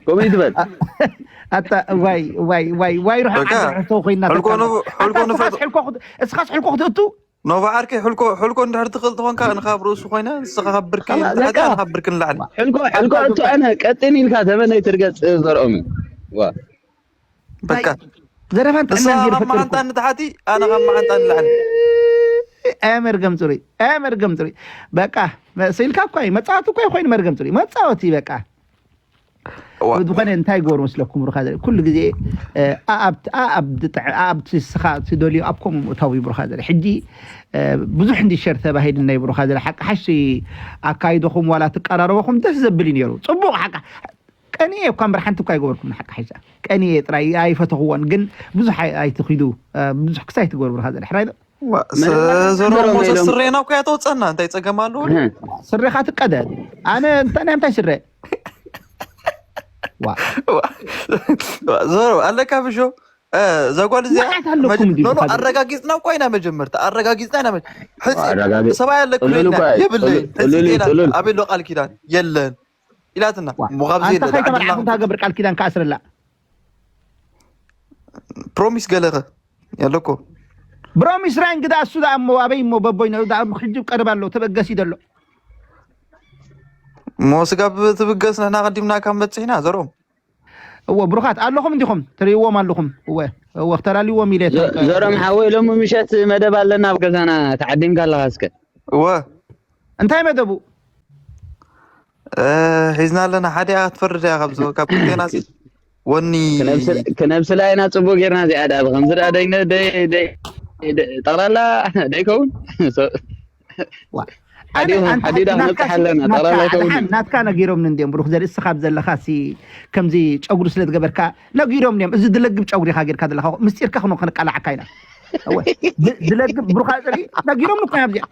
ከምኡ ይትበል። ኣታ ዋይ ዋይ ዋይ ዋይ ርሑቕ ዓዲ ርሕቶ ኮይና ተካሎ። ኣታ እስኻስ ሕልኮ ክት- እስኻስ ሕልኮ ክትእቱ? ኖባ ዓርከይ፣ ሕልኮ ሕልኮ እንድሕር ትኽእል ትኾንካ፣ ንኻብ ርእሱ ኮይነ ንስኻ ካብ ብርኪ ንታሕቲ፣ ኣነ ካብ ብርኪ ንላዕሊ። ሕልኮ ሕልኮ እቱ ኣነ ቀጢን ኢልካ ተመነይ ትርገጽ ዘርኦም እዩ። ዋ በቃ ዘረፋን ጥዕናን ንስኻ ገይሩ ካብ ፈጢርኩም። መዓንጣ ንታሕቲ፣ ኣነ ካብ መዓንጣ ንላዕሊ። ኣያ መርገም ፅሩይ፣ ኣያ መርገም ፅሩይ። በቃ መ- ስኢልካ እኮ እዩ፣ መፃወቲ እኮ ይኮይኑ መርገም ፅሩይ፣ መፃወቲ በቃ። እዋ። ዝኾነ እንታይ ይገብሩ መስለኩም? ብሩኻ ዘርኢ ኩሉ ግዜ እ፣ ኣኣብቲ ኣኣብቲ ጥዕ- ኣኣብቲ ስኻ ትደልዩ ኣብ ከምኡ ምእታው እዩ። ብሩኻ ዘርኢ ሕጂ እ፣ ብዙሕ እንዲ ሸር ተባሂሉ ናይ ብሩኻ ዘርኢ ሓቂ ሓሽ ኣካይደኹም ዋላ ትቀራረበኹም ደስ ዘብል እዩ ነይሩ። ፅቡቕ ሓቂ ቀንየ እኳ እምበር ሓንቲ እኳ ኣይገበርኩም። ሓቂ ሓሽ ቀንየ ጥራይ ኣይፈተኽዎን፣ ግን ብዙሕ ኣይ- ኣይትኺዱ እ፣ ብዙሕ ክሳይ ትገብሩ ብሩኻ ዘርኢ ሕራይ ዶ ዋ፣ ስ- ዘረሞ ሞሰስ ስሬና እኮ ያተወፀና እንታይ ፀገም ኣለዎ? ስሬኻ ትቀደድ። ኣነ እንታይ እንታይ ስረ ዋ ዋ፣ ዋ፣ ዘሮ ኣለካ ብሾ እ፣ እዛ ጓል እዚኣ መዓት ኣለኩም መጀ- እንዲሁ ኖ፣ ኖ፣ ካድሬ። ኣረጋጊፅና እኮ ኢና መጀመርታ ኣረጋጊፅና ኢና መጀ- ሕፂ ኣረጋጊፅ- ሰብኣይ ኣለክሎ እልል የለን እኮ፣ የብለይ እልል፣ እልል፣ እልል። ኣበይ ኣሎ ቃል ኪዳን የለን ኢላትና ዋ፣ እሞ ካብዚ ኣንተ የለን ከይተመርዓኹ ዓድና እንታይ ገብር ቃል ኪዳን ክኣስረላ? ፕሮሚስ ገለኸ ያለኮ ብሮሚስ ራይ እንግዳ እሱ ዳ እሞ ኣበይ እሞ በቦይ ነው ዳ ሕጂ ቀርብ ኣሎ ተበገሲ ደሎ እሞ ስጋብ ትብገስ ንሕና ቀዲምና ካብ መፅሕና ዘሮም እወ ብሩኻት ኣለኹም እንዲኹም ትርእይዎም ኣለኹም። እወ እወ ክተላልይዎም ኢለ ዘሮም ሓወይ ሎሚ ምሸት መደብ ኣለና ኣብ ገዛና ተዓዲምካ ኣለኻ እስከ እወ እንታይ መደቡ? እ፣ ሒዝና ኣለና ሓደ እያ ክትፈርድ እያ ካብዚ ካብ ክልቴና ሲ ወኒ ክነብስላ ኢና ፅቡቅ ጌርና እዚኣ ዳ ከምዚ ዳ ደይነ ጠቅላላ ደይከውን ሓዲኡ ሓዲዳ ክነብፅሕ ኣለና ጠቅላላ ይከውን ናትካ ነጊሮም እንዲኦም ብሩክ ዘርኢ እስኻ ዘለኻ ሲ ከምዚ ጨጉሪ ስለ ዝገበርካ ነጊሮም እንዲኦም እዚ ድለግብ ጨጉሪ ኢኻ ጌርካ ዘለኻ ምስጢርካ ክኖ ክንቃላዓካ ኢና ድለግብ ብሩኻ ዘርኢ ነጊሮም እኮ እዮም ኣብዚኣ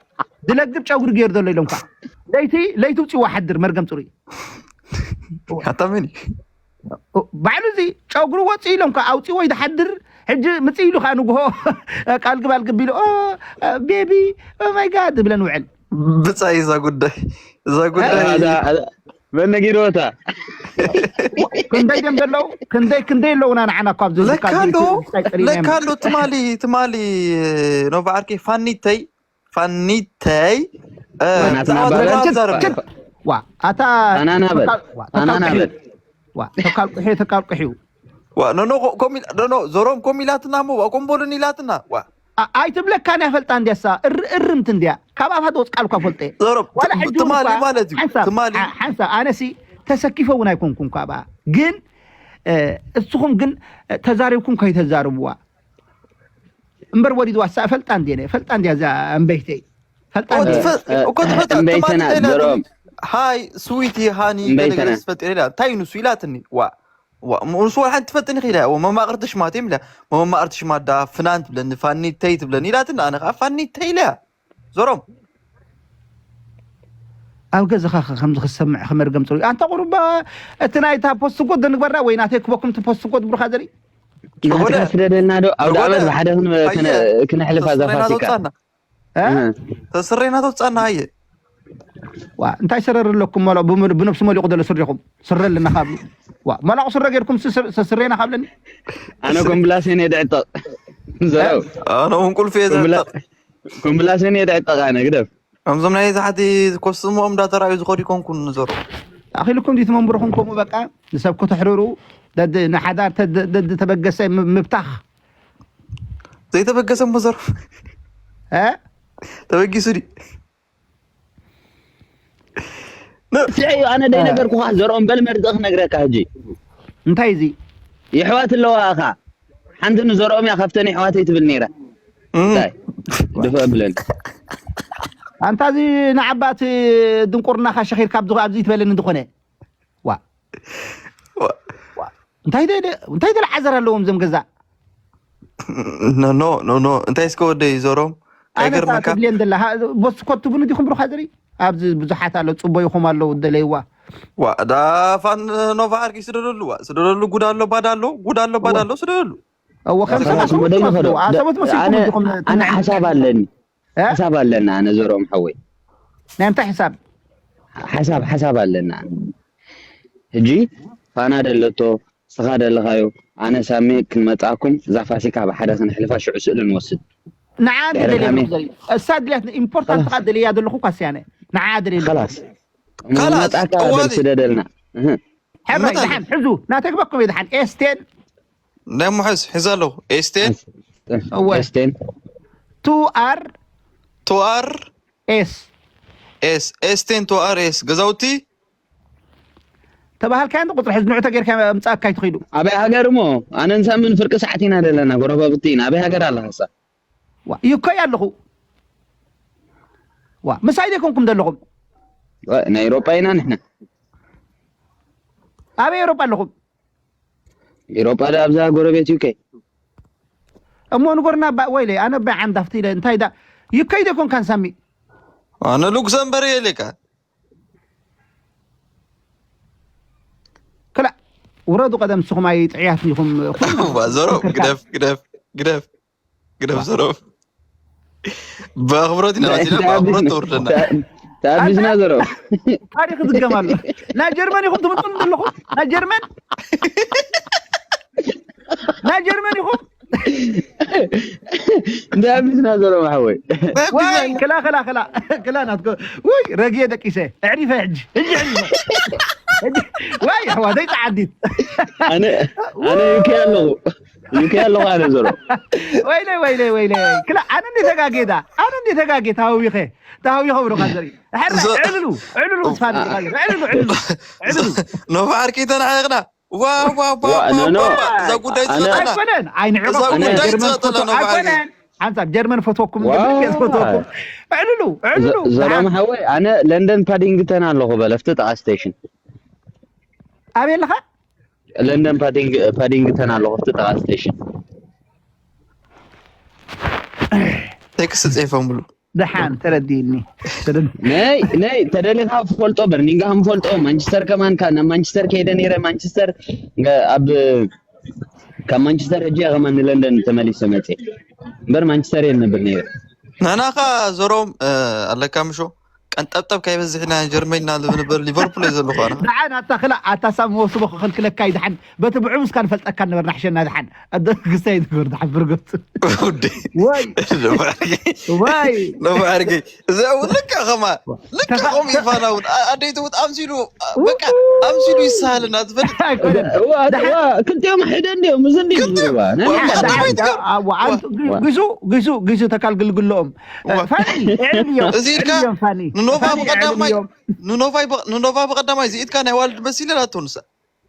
ድለግብ ጨጉሪ ገይሩ ዘሎ ኢሎም ኳ ለይቲ ለይቲ ውፅዋ ሓድር መርገም ፅሩይ ኣታ መን እዩ ባዕሉ እዚ ጨጉሩ ወፂኡ ኢሎም ኳ ኣውፅዎ ይድሓድር ሕጂ ምፅእ ኢሉ ከዓ ንግሆ ቃል ግባል ግቢሉ ቤቢ ማይ ጋድ ዝብለን ውዕል ብፃይ እዛ ጉዳይ እዛ ጉዳይ መነጊሮታ ክንደይ ደም ዘለዉ ክንደይ ክንደይ ኣለውና ንዓና እኳ ኣብዚ ለካ ኣሎ ለካ ኣሎ ትማሊ ትማሊ ኖ በዓርከይ ፋኒተይ ፋኒተይ ናትና ብዛዕባ በለን። ትማሊ ዛረብ ዋ ኣታ ኣናና በል ኣናና በል ተካልቁሒ ተካልቁሒው ዋ ኖኖ ኮ- ኮሚ- ኖኖ ዞሮም ኮም ኢላትና እሞ ዋ ኮም በሉን ኢላትና ዋ ኣ- ኣይትብለካን እያ ፈልጣ እንድያ ሳ እር- እርምቲ እንድያ ካብ ኣፋ ትወፅቃልኳ ፈልጠ ዞሮም ዋላ ት- ሕጂ እውን ትማሊ እኳ ማለት እዩ ሓንሳብ ትማሊ ሓ- ሓንሳብ ኣነሲ ተሰኪፈ እውን ኣይኮንኩን ኳ ብኣ ግን እ፣ እስኹም ግን እ፣ ተዛሪብኩም ከይተዛርብዋ እምበር ወሪድዋ ሳ ፈልጣ እንድየ ነ ፈልጣ እንድያ እዛ እምበይተይ ፈልጣ ኦ፣ እንድየ ትፈ- እኮ ትፈጥ- እምበይተና ትማሊ እንታይ ኢላትኒ? ዞሮም ሃይ ስዊቲ ሃኒ እምበይተና። ገለገለ ትፈጥ ኢላ እንታይ እዩ ንሱ ኢላትኒ ዋ ዋ ንሱ ወላ ሓንቲ ትፈጥኒ ኢላ ዋ መማቕርቲ ሽማት እዮም ኢላ መማቕርቲ ሽማት ዳ ፍናን ትብለኒ ፋኒተይ ትብለኒ ኢላትኒ ኣነ ከዓ ፋኒተይ ኢለ ዞሮም ኣብ ገዛኻ ከ ከምዚ ክሰምዕ ክመርገም ፅሩይ ኣንታ ቁሩባ እቲ ናይታ ፖስት ጎድ ንግበራ ወይ ናተይ ክበኩም እቲ ፖስት ጎድ ብሩኻ ዘርኢ ናትካ ስደደልና ዶ ኣብ ዝኾነ ዓመት ብሓደ ክን- ኣየ፣ ክን- ክነሕልፋ እዛ ተስሬና ፋሲካ ተውፃና እ? ተስሬና ተውፃና ኣየ ዋ እንታይ ስረር ኣለኩም መሎ ብም- ብነብሱ መሊቑ ዘሎ ስሪኹም ስረ ኣለና ካብ ዋ መላቑ ስረ ጌርኩም ስ- ስ- ስሬና ካብለኒ ኣነ ኮምብላሴን እየ ድዕጠቕ ዘረው ኣነ እውን ቁልፊ እየ ኮምብላ- ዘጠቕ ኮምብላሴን እየ ድዕጠቕ ኣነ ግደፍ ከምዞም ናይ ዝሓቲ ኮስሞኦም እንዳተራዩ ዝኸዱ ይኮንኩን ንዘሩ ኣኺልኩም ድዩ ትመንብርኹም ከምኡ በቃ ንሰብ ከተሕርሩ ደድ ንሓዳር ተድ- ደድ ተበገሰ ም- ምብታኽ ዘይተበገሰ እሞ ዘሩ እ? ተበጊሱ ድዩ ስዕ እዩ ኣነ ደይነገርኩኻ ዘርኦም በል መርዘ ክነግረካ ሕጂ እንታይ እዚ የሕዋት ኣለዋ እኻ ሓንቲ ንዘርኦም እያ ካብተን የሕዋተይ ትብል ነይራ እንታይ ድፈ ብለን ኣንታ እዚ ንዓባት ድንቁርናኻ ሸኺርካ ኣብዚ ኣብዚ ትበለኒ ዝኾነ ዋ ዋ እንታይ ደ- እንታይ ደለ ዓዘር ኣለዎም ዘም ገዛ ኖ ኖ ኖ ኖ እንታይ እስከ ወደይ ዘሮም ኣነ ኣይገርመካ ትብልየን ዘላ ቦስኮት ትብሉ ዲኹም ብሩኻ ዘርኢ ኣብዚ ብዙሓት ኣሎ ፅቦይኹም ኣለዉ ደለይዋ ዋ ዳፋን ኖቫ ዓርኪ ስደደሉ ዋ ስደደሉ ጉድ ኣሎ ባዳ ኣሎ ጉድ ኣሎ ባዳ ኣሎ ስደደሉ እወ ከምዚ ኣኸና ከማኹም ስሞ ደይኑ ትመስሉ። ከዶ ኣ፣ ሰብኡት መሲልኩም ኣነ እንዲኹም ኣነ ሓሳብ ኣለኒ እ? ሓሳብ ኣለና ኣነ ዘሮም ሓወይ ናይ እንታይ ሕሳብ ሓሳብ ሓሳብ ኣለና ሕጂ ፋና ደለቶ፣ ስኻ ደለኻዮ፣ ኣነ ሳሚ ክንመጻኩም እዛ ፋሲካ ብሓደ ክንሕልፋ ሽዑ ስእሊ ንወስድ። ንዓ እንዲ ድሕሪ ደልየ ካሜ ዘለኹ ዘርኢ እሳ ድልያት ኢምፖርታንት خلاص ካ ደልያ ዘለኹ ኳስያነ ንዓ ደልየ ዘለኹ خلاص خلاص መጻካ እዋኒ በል ስደደልና። እህ። ሕራይ መታን ደሓን ሕዙ ናተግበኩም እየ ደሓን ኤስቴን ናይ ሙሐዝ ሒዘ ኣለኹ ኤስቴን እወ ኤስቴን ቱ ኣር ቱ ኣር ኤስ ኤስ ኤስቴን ቱ ኣር ኤስ ገዛውቲ ተባሃልካ እንዲ ቁፅሪ ሕዚ ንዑ ተጌርካ ምፃእካ ይትኽኢሉ ኣበይ ሃገር እሞ ኣነን ሳምን ፍርቂ ሰዓት ኢና ዘለና ጎረባብቲ ኢና ኣበይ ሃገር ኣለኻሳ ዋ ይኮይ ኣለኹ ዋ ምሳይ ዘይኮንኩም ዘለኹም ናይ ኤሮጳ ኢና ንሕና ኣበይ ኤሮጳ ኣለኹም ኤሮጳ ዳ ኣብዛ ጎረቤት ዩኬ እሞ ንጎርና ባ ወይለ ኣነ ባ ዓንዳፍቲ ኢለ እንታይ ዳ ይኮይ ዘይኮንካን ሳሚ ኣነ ሉክሰምበርግ ኢለካ ክላ ውረዱ ቀደም ንስኹም ኣይ ጥዕያት ኢኹም ኩሉ ዋ ዘሮ ክርካ ግደፍ ግደፍ ግደፍ ግደፍ ዘሮ ብኣኽብሮት ኢና መፂና ብኣኽብሮት ተወርደና ተኣቢስና ዘሮ ታሪክ ዝገም ኣሎ ናይ ጀርመን ኢኹም ትምጥሉ ዘለኹም ናይ ጀርመን ናይ ጀርመን ኢኹም ተኣቢስና ዘሮ ማሕወይ ዋይ ክላ ክላ ክላ ክላ ናትኮ ውይ ረግየ ደቂሰ ኣዕሪፈ ሕጂ ሕጂ ኣዕሪፈ ሕጂ ዋይ ኣሕዋተይ ፀዓዲት ኣነ ኣነ ዩኬ ኣለኹ ዩኬ ኣለኹ ኣነ ዘሮ ወይለይ ወይለይ ወይለይ ክላ ኣነ እንዴ ተጋጌዳ ኣነ እንዴ ተጋጌ ተሃዊኸ ተሃዊኸ ብሩኻ ዘርኢ ሕራ ዘ- ዕልሉ ዕልሉ ዝፋን ብሩኻ ዘርኢ ዕልሉ ዕልሉ ዕልሉ ነፋዓር ከይተናሓየቕና ዋ ዋ ዋ ዋ፣ ዋ ኖ፣ ኖ። ዋ፣ እዛ ጉዳይ ኣነ- ትኸተላ ኣይኮነን ኣይንዕቆ እዛ ኣይኮነን ጉዳይ ጀርመን ትኸተላ ፈቶ ነፋዓር ኣይኮነን ሓንሳብ ጀርመን ፈትወኩም ዋ። ብርጌስ ፈትወኩም ዕልሉ ዕልሉ ዘ- ዘሮም ሓወይ ኣነ ለንደን ፓዲንግተን ኣለኹ በል ኣብቲ ጥቓ ስቴሽን ኣበይ ኣለኻ ለንደን ፓዲንግ- ፓዲንግተን ኣለኹ ኣብቲ ጥቓ ስቴሽን ቴክስት ፅሒፎምሉ ደሓን ተረዲእኒ ተረዲ- ነይ ነይ ተደሊኻ ትፈልጦ በርሚንግሃም ፈልጦ ማንቸስተር ከማን ካብ ናብ ማንቸስተር ከይደ ነይረ ማንቸስተር እ፣ ኣብ ካብ ማንቸስተር ሕጂ እየ ከማን ንለንደን ተመሊሰ መፅእ እምበር ማንቸስተር እየ ንነብር ነይረ ናናኻ ዘሮም ኣለካ ምሾ ቀንጠብጠብ ካይበዝሕ ኢና ጀርመን ኢና ንብል ሊቨርፑል እየ ዘለኹ ኣነ ደሓን ኣታ ክላ ኣታ ሳብ መወስቦ ክኽልክለካ እዩ ደሓን በቲ ብዕሙስካ ንፈልጠካ ነበርና ሕሸና ደሓን ኣደ ክስታይ ትግበር ደሓን ብርገቱ ውዲ ወይ ወይ ነባርጊ እዚ እውን ልክዕ ከማ ልክዕ ከምኡ ይፋና እውን ኣደይቱ እውን ኣምሲሉ በቃ ኣምሲሉ ይሳሃልና ትፈልጥ ኣይኮነን እዋ እዋ ክልቲኦም ሕደ እንዲኦም እዚ እንዲ ዝብልዋ ናይ ዋ፣ ሓደ ዋ፣ ሓደ። ዋ፣ ኣዋ፣ ኣንቱ ግ- ግዙ ግዙ ግዙ ተካል ግልግሎኦም እ፣ ዋ። ፋኒ እዕልዮም እዚ ኢልካ እዕልዮም ፋኒ ንኖቫ ፋኒ ብቐዳማይ እዕልዮም ንኖቫ ብቐ- ንኖቫ ብቐዳማይ እዚ ኢድካ ናይ ዋልድ መሲለ ናቶ ንሳ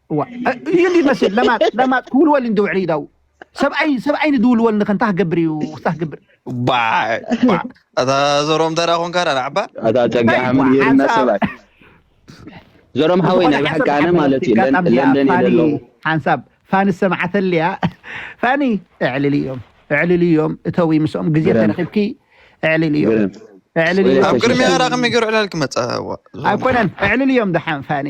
ዋ፣ እ፣ እዩ እንዲ መስል ለማጥ ለማጥ ክውልወል እንዲ ውዕል ይዳው ሰብኣይ ሰብኣይ ንድውልወል ንኸንታ ክገብር እዩ ክስታ ክገብር ባ ባ፣ እታ ዘሮም ተራ ኮንካ ዳ ናዕባ ኣታ ጸጋ ሓመድ ገይርና ሰባት ዘሮም ሓወይ ናይ ብሓቂ ኣነ ማለት እዩ ለን- ለንደን እየ ዘለኹ ሓንሳብ ፋኒ ሰማዓተልያ ፋኒ እዕልልዮም እዕልልዮም እተዊ ምስኦም ግዜ ግረም። ተረኺብኪ እዕልልዮም ግረም። እዕልልዮም ኣብ ቅድሚ ያራ ከመይ ገይሩ ዕላል ክመፃ ዋ፣ ኣይኮነን እዕልልዮም ደሓን ፋኒ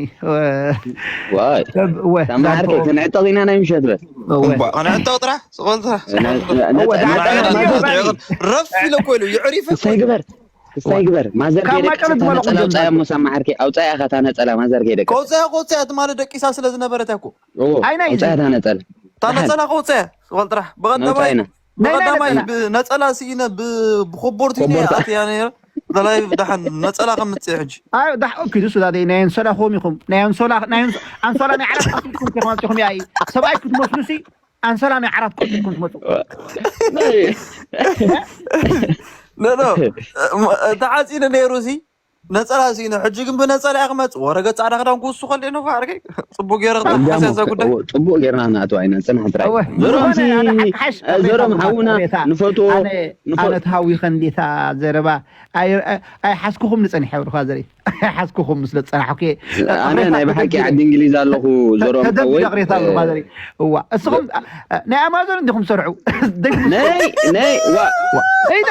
ዋይ ሰብ እወ ተማሃርኪ ክንዕጠቕ ኢና ናይ ምሸት በል እወ ባ፣ ክንዕጠቕ ጥራሕ ስቐል ጥራሕ ነ- ነ- እወ፣ ነፃ- ዳዕጣ ነፃ- እዮ፣ ነፃ- ፋኒ። ረፍ ኢለ እኮ ኢሉ ይዕሪፈ እኮ ክስታይ ግበር ክስታይ ግበር ማዘር ካብ ከይደቅሳ ማጨሎ እታ ዝመለኹ ነፀላ ጀምር። ኣውፃያ እኻ እታ ነፀላ ማዘር ከይደቅሳ ከውፅያ ከውፅያ እቲ ማለት ደቂሳ ስለ ዝነበረት እያ እኮ ኦ ኣይ ናይ ኣውፃያ እታ ነፀላ ናይ ደሓን ነፀላ ከውፅያ ስቐል ጥራሕ ብቐዳማይ ኣውፃይና ናይ ናይ ብቐዳማይ ነፀላ ብነፀላ ስኢነ ብ- ብኮቦርት ኢነ ኮቦርታ። ኣትያ ነይረ ዘላይ ደሓን ነፀላ ከም ምፅእ ሕጂ ኣይ ዳሕ ኦኬ ድሱ ዳደ ናይ ኣንሶላ ኾም ይኹም ናይ ኣንሶላ ናይ ኣንሶ- ኣንሶላ ናይ ዓራት ኣፍሪኩም ከማጽኹም ያይ ሰብኣይ ክትመስሉ ሲ ኣንሶላ ናይ ዓራት ቆጥኩም ትመጹ ኖ ኖ ተዓፂነ ነይሩ ሲ ነፀላ ስኢነ ሕጂ ግን ብነፀላ እያ ክመፅእ ወረገ ፃዕዳ ክዳን ክውሱ ከለ ነው ዓርከይ ፅቡቅ ገይረ ክትሓሰ እዛ ጉዳይ ፅቡቅ ጌርና ናእተው ኣይና ፅናሕ ጥራይ እወ፣ ዘሮም ዝኾነ ኣነ ሓ- ሓሽ ቅሬታ ዘሮም ኣለካ፣ ሓውና ቅሬታ። ንፈትዎ ኣነ ንፈ- ኣነ ተሃዊኸ እንዴታ ዘረባ ኣይ- ኣይ- ኣይሓስኩኹም ንፀኒሐ ብርኳ ዘሪ ኣይሓስኩኹም ስለ ዝፀናሕኩ ኣነ ናይ ብሓቂ ዓዲ እንግሊዝ ኣለኹ ዘሮም ተደብ ሓወይ ቅሬታ ብርኳ ዘሪ እዋ እስኹም እ፣ ናይ ኣማዞን እንዲኹም ትሰርሑ ነይ ነይ ዋ ኢዳ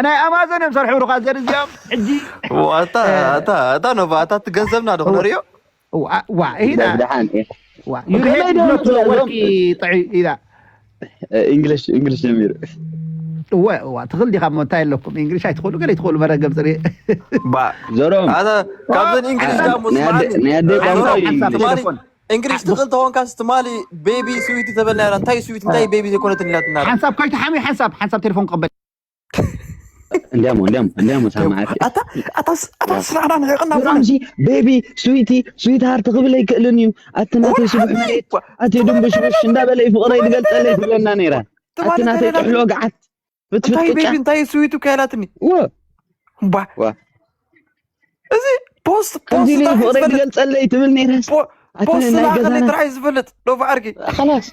ናይ ኣማዞን እዮም ሰርሑ ብርኳ ዘሪ እዚኦም ሕጂ ዋታ ኣታ ኣታ ነባ ኣታ ትገንዘብና ዶ ክነሪኦ ዋ ዋ ኢዳ ደሓን ዋ you hate ከመይ ዶ not ስለዞም- ወርቂ ጥዑይ ኢዳ እንግሊሽ እንግሊሽ ጀሚሩ እወ እዋ ትኽእል ዲኻ እሞ እንታይ ኣለኩም? እንግሊሽ ኣይትኽእሉ ገለ ኣይትኽእሉ መረገም ጽሪ። ባ ዘሮም ኣታ ካብዘን እንግሊሽ ጋር ናይ ኣደ- ናይ ኣደይ ቋንቋ እዩ ሓንሳብ እንግሊሽ። ትማሊ ቴሌፎን እንግሊሽ ትኽእል ተኾንካስ ትማሊ ቤቢ ስዊቲ ተበልና ኢላ። እንታይ ስዊቲ እንታይ ቤቢ ዘይኮነትን ኢላትና። ሓንሳብ ከይትሓሚ ሓንሳብ ሓንሳብ ቴሌፎን ክቕበል እንዲያሞ እንዲያሞ እንዲያሞ ሰማዓት ኣታ ኣታ ኣታ ስራዕና ንሕቕና ሮምዚ ቤቢ ስዊቲ ስዊት ሃርት ክብል ኣይክእልን እዩ። ኣቲ ናተይ ስቡሕ መሬት ኣቲ ድንቡሽቡሽ እንዳበለ እዩ ፍቕረይ ዝገልጸለይ ትብለና ነይራ። ኣቲ ናተይ ጥሕሎ ገዓት ፍትፍት እንታይ ቅጫ ቤቢ እንታይ ስዊቱ ከያላትኒ ወ ባ ዋ እዚ ፖስት ከምዚ ፖስት ኢሉ ጥራሕ ፍቕረይ ዝፈልጥ ዝገልጸለይ ትብል ነይራስ ፖ- ኣቲ ፖስት ናይ ላኸለይ ገዛና ጥራሕ ዝፈልጥ ዶፋ ዓርኪ خلاص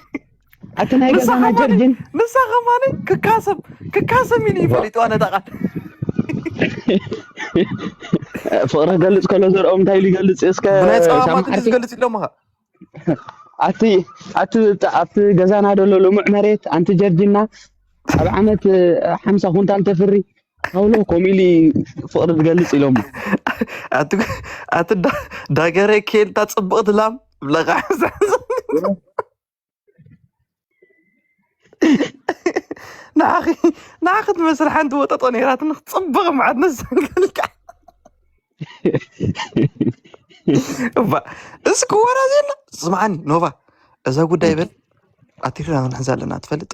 ኣቲ ናይ ንሳ ገዛና ከማኒ ጀርጅን ንሳ ከማኒ ክካሰም ክካሰም ኢሉ ይፈልጥዋ ነታ ቃል ፍቕሪ ገልጽ ከሎ ዘርኦም እንታይ ኢሉ ይገልጽ እስከ ብናይ ጸማማት ሰማዕቲ ዝገልጽ ኢሎምኻ ኣቲ ኣቲ ኣብቲ ገዛና ደሎ ልሙዕ መሬት ኣንቲ ጀርጅና ኣብ ዓመት ሓምሳ ኩንታል ተፍሪ ሃውሎ ከምኡ ኢሉ ፍቕሪ ዝገልጽ ኢሎም ኣቲ ኣቲ ዳ- ዳገረ ኬልታ ጽብቕቲ ላም ብለኻ ንዓኺ ንዓኺ ትመስል ሓንቲ ወጠጦ ነይራትኒ ክትጽብቕ መዓት ነዘልገልካ እባ እስኪ ወራ ዜና ስምዓኒ ኖቫ እዛ ጉዳይ በል ኣቲርና ክንሕዛ ኣለና ትፈልጥ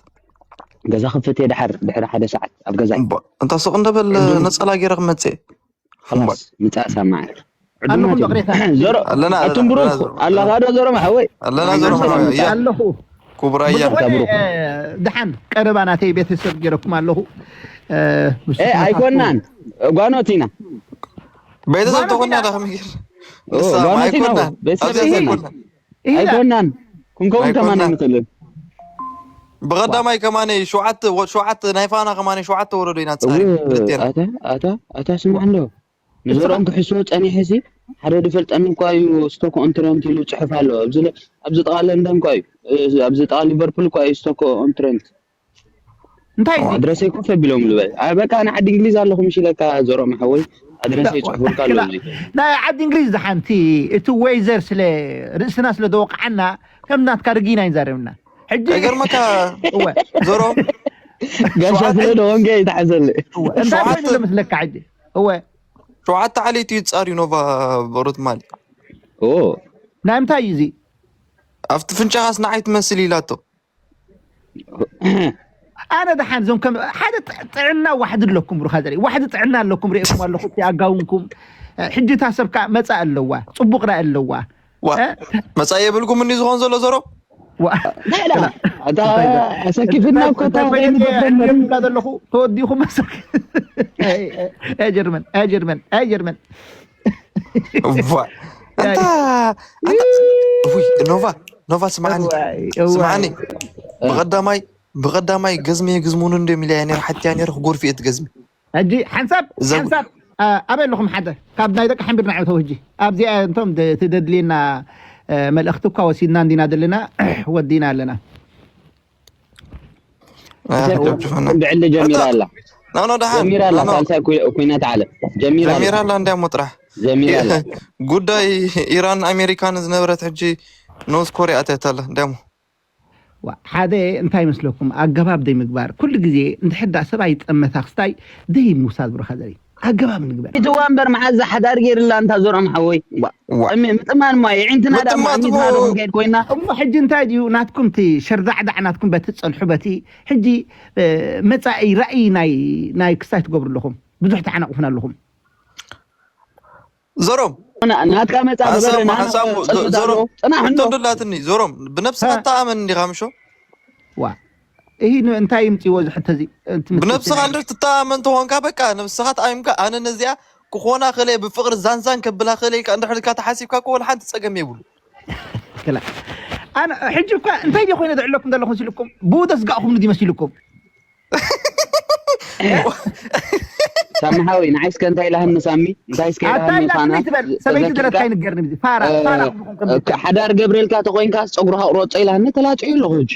ገዛ ክፍት እየ ድሓር ድሕሪ ሓደ ሰዓት ኣብ ገዛ እባ እንታ ሱቕ እንደበል ነጸላ ገይረ ክመጽእ خلاص ምጻእ ሰማዕ ኣለኹም ዶ ቅሬታ ዘሮ ኣለና ኣቱም ብሩክ ኣለኻ ዶ ዘሮ ማሕወይ ኣለና ዘሮ ማሕወይ እያ ኣለኹ ክቡራያ ብዝኾነ፣ እ፣ ድሓን ቀረባ ናተይ ቤተሰብ ገይረኩም ኣለኹ። እ፣ ንስኹም ኣይኮናን ጓኖት ኢና ቤተሰብ ተኾና ዳ ከመይ ገይር ኦ፣ ጓኖት ኢና ኣይኮናን ቤተሰብ ኣብዚ ኣይኮናን ኣይኮናን ይላ ኣይኮናን ክንከውን ከማን ኣይኮናን። ኣይንኽእልን ብቐዳማይ ከማነ ሸውዓተ ወ- ሸውዓተ ናይ ፋና ከማነ ሸውዓተ ወረዶ ኢና ጻሪ እው፣ ክልቴና ኣታ ኣታ ኣታ ስማዕ እንዶ ንዘርኦም ክሕስዎ ጸኒሐ ሲ ሓደ ድፈልጠኒ እኳ እዩ ስቶክ ኦን ትረንት ኢሉ ጽሑፍ ኣሎ ኣብዚ ለ- ኣብዚ ጥቓ ለንደን እኳ እዩ እዚ ኣብዚ ጥቓ ሊቨርፑል እኳ እዩ ስቶክ ኦን ትረንት እንታይ እዩ ኣድረሰይ ኮፍ ኣቢሎም ልበል ኣ፣ በቃ ንዓዲ እንግሊዝ ኣለኹም ሽለካ ዘርኦም ሓወይ ኣድረሰይ ጽሑፍልካ ኣሎ እዚ ናይ ዓዲ እንግሊዝ ዝሓንቲ እቲ ወይዘር ስለ ርእስና ስለ ዘወቅዓና ከም ናትካ ርጊና ይዛረብና ሕጂ ኣይገርመካ እወ ዘርኦም ጋሻ ሸውዓተ- ስለ ደወንገ ይተሓዘለ እወ እንታይ ኮይኑ ዶ መስለካ ሕጂ እወ ሸውዓተ ዓሌት እዩ ጻሪ ኖቫ በሩት ማሊ ኦ ናይ ምንታይ እዩ እዚ ኣብቲ ፍንጫኻስ ንዓይ ትመስል ኢላቶ ኣነ ደሓን እዞም ከም ሓደ ጥ- ጥዕና ዋሕዲ ኣለኩም ብሩኻ ዘርኢ ዋሕዲ ጥዕና ኣለኩም ርእኩም ኣለኹ እቲ ኣጋውንኩም ሕጂ እታ ሰብ ከዓ መፃእ ኣለዋ ፅቡቕ ራእ ኣለዋ ዋ መጻኢ የብልኩም እንዲ ዝኾን ዘሎ ዘሮ ዋ- ኣታ ኣሰኪፍና እኮ እታ እንታይ ኮይነ ከይንገበር ይብላ ዘለኹ ተወዲኹም መሰ ጀርመን ጀርመን ጀርመን ዋ እንታ እንታ ውይ ኖቫ ኖቫ ስምዓኒ እዋይ፣ እዋይ። ስምዓኒ ብቐዳማይ ብቐዳማይ ገዝሚ ግዝሙን እንደ ሚልያ ነር ሓትያ ነር ክጎርፊ እት ገዝሚ ሕጂ ሓንሳብ እዛ- ሓንሳብ ኣ፣ ኣበይ ኣለኹም ሓደ ካብ ናይ ደቂ ሓንቢር ንዓው ተው ሕጂ ኣብዚኣ እንቶም ደ- ትደድልየና እ፣ መልእኽቲ እኳ ወሲድና እንዲና ዘለና ወዲና ኣለና ብዕሊ ጀሚራ ኣላ ናኖ ደሓን ጀሚራ ኣላ ናኖ። ሳልሳይ ኩ- ኩናት ዓለም ጀሚራ ጀሚራ ኣላ ኣላ እንዲያ ሞጥራሕ ጀሚራ ኣላ ጉዳይ ኢራን ኣሜሪካን ዝነበረት ሕጂ ኖርዝ ኮሪያ ኣትያታለ እንዲያሞ ዋ፣ ሓደ እንታይ ይመስለኩም ኣገባብ ደይ ምግባር ኩሉ ግዜ እንድሕዳ ሰብኣይ ዝጠመታ ክስታይ ደይ ምውሳድ ብሩኻ ዘርኢ ኣገባብ ንግበር እቲ ወንበር መዓዝ ሓዳር ገይርላ እንታ ዘርኦም ሓወይ ዋ፣ ዋ። ጠሚ- ምጥማን ማ የዒንትና ዳ ምጥማት ማዕሚትና እሞ- ዶ ክንከይድ ኮይና እሞ ሕጂ እንታይ ድዩ ናትኩም እቲ ሸርዳዕዳዕ ናትኩም በቲ ትፀንሑ በቲ ሕጂ እ፣ መፃኢ ራእይ ናይ ናይ ክስታይ ትገብሩ ኣለኹም ብዙሕ ተዓናቑፍና ኣለኹም ዘሮም ና- ናትካ መፃ ሓንሳብ ዝበለና ሓንሳብ ፀሎት ኣሎ ዘሮም ፅናሕ እንዶ እንተንዱላትኒ ዘሮም ብነብስኻ እ። ተኣመን እንዲኻ ምሾ ዋ ይህ ን- እንታይ ይምፅዎ እዚ ሕቶ እዚ እቲ ምስ- ብነብስኻ እንድር ትተኣመን ተኾንካ በቃ ነብስኻ ተኣሚምካ ኣነ ነዚኣ ክኾና ከለ ብፍቕሪ ዛንዛን ከብላ ከለ ኢልካ እንድሕር ኢልካ ተሓሲብካ እኮ ወላ ሓንቲ ፀገም የብሉ ክላ ኣነ ሕጂ እኳ እንታይ ዲ ኮይነ ዝዕለኩም ዘለኹም ሲልኩም ብኡ ዘስጋእኹም ንዲ መሲልኩም ሳሚ ሓወይ ንዓይ እስከ እንታይ ኢላህኒ ሳሚ እንታይ እስከ ኣታ ኢላህኒ ኢላ ፋና ትበል ሰበይቲ ተዘኪርካ ደለካ ይንገርኒ እዚ ፋራ እ፣ ፋራ ክብኹም ከም እ፣ ሓዳር ገብረልካ ተኮይንካ ፀጉርካ ቁረፆ ኢላህኒ ተላፅዮ ኣለኹ ሕጂ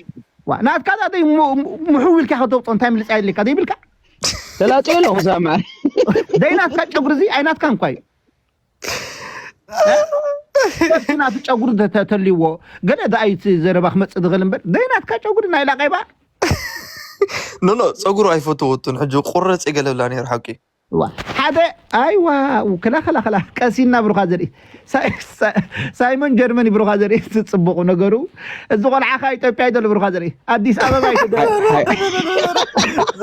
ዋ ናትካ ዳ ደይ ሙ- ሙ- ምሕው ኢልካ ከተውፅኦ እንታይ ምልፃ የድልካ ዘይብልካ ተላፅዮ ኣለኹ ሳሚ ደይ ናትካ ጨጉሪ እዚ ኣይናትካ እንኳ እዩ እቲ ናቱ ጨጉሪ ተ- ተ- ተልይዎ ገለ ዳኣይ እቲ ዘረባ ክመፅእ ዝኽእል እምበር ደይ ናትካ ጨጉሪ ናይ ላቀይባ ኖ ኖ፣ ፀጉሩ ኣይፈተወቱን። ሕጂ ቁረፂ ገለ ብላ ነይሩ ሓቂ። ዋ ሓደ ኣይዋ ክላ ክላ ክላ ቀሲና ብሩኻ ዘርኢ ሳይ- ሳይ- ሳይሞን ጀርመኒ ብሩኻ ዘርኢ እቲ ፅቡቁ ነገሩ እዚ ቆልዓ ከዓ ኢትዮጵያ ይደሎ ብሩኻ ዘርኢ ኣዲስ ኣበባ ይደሎ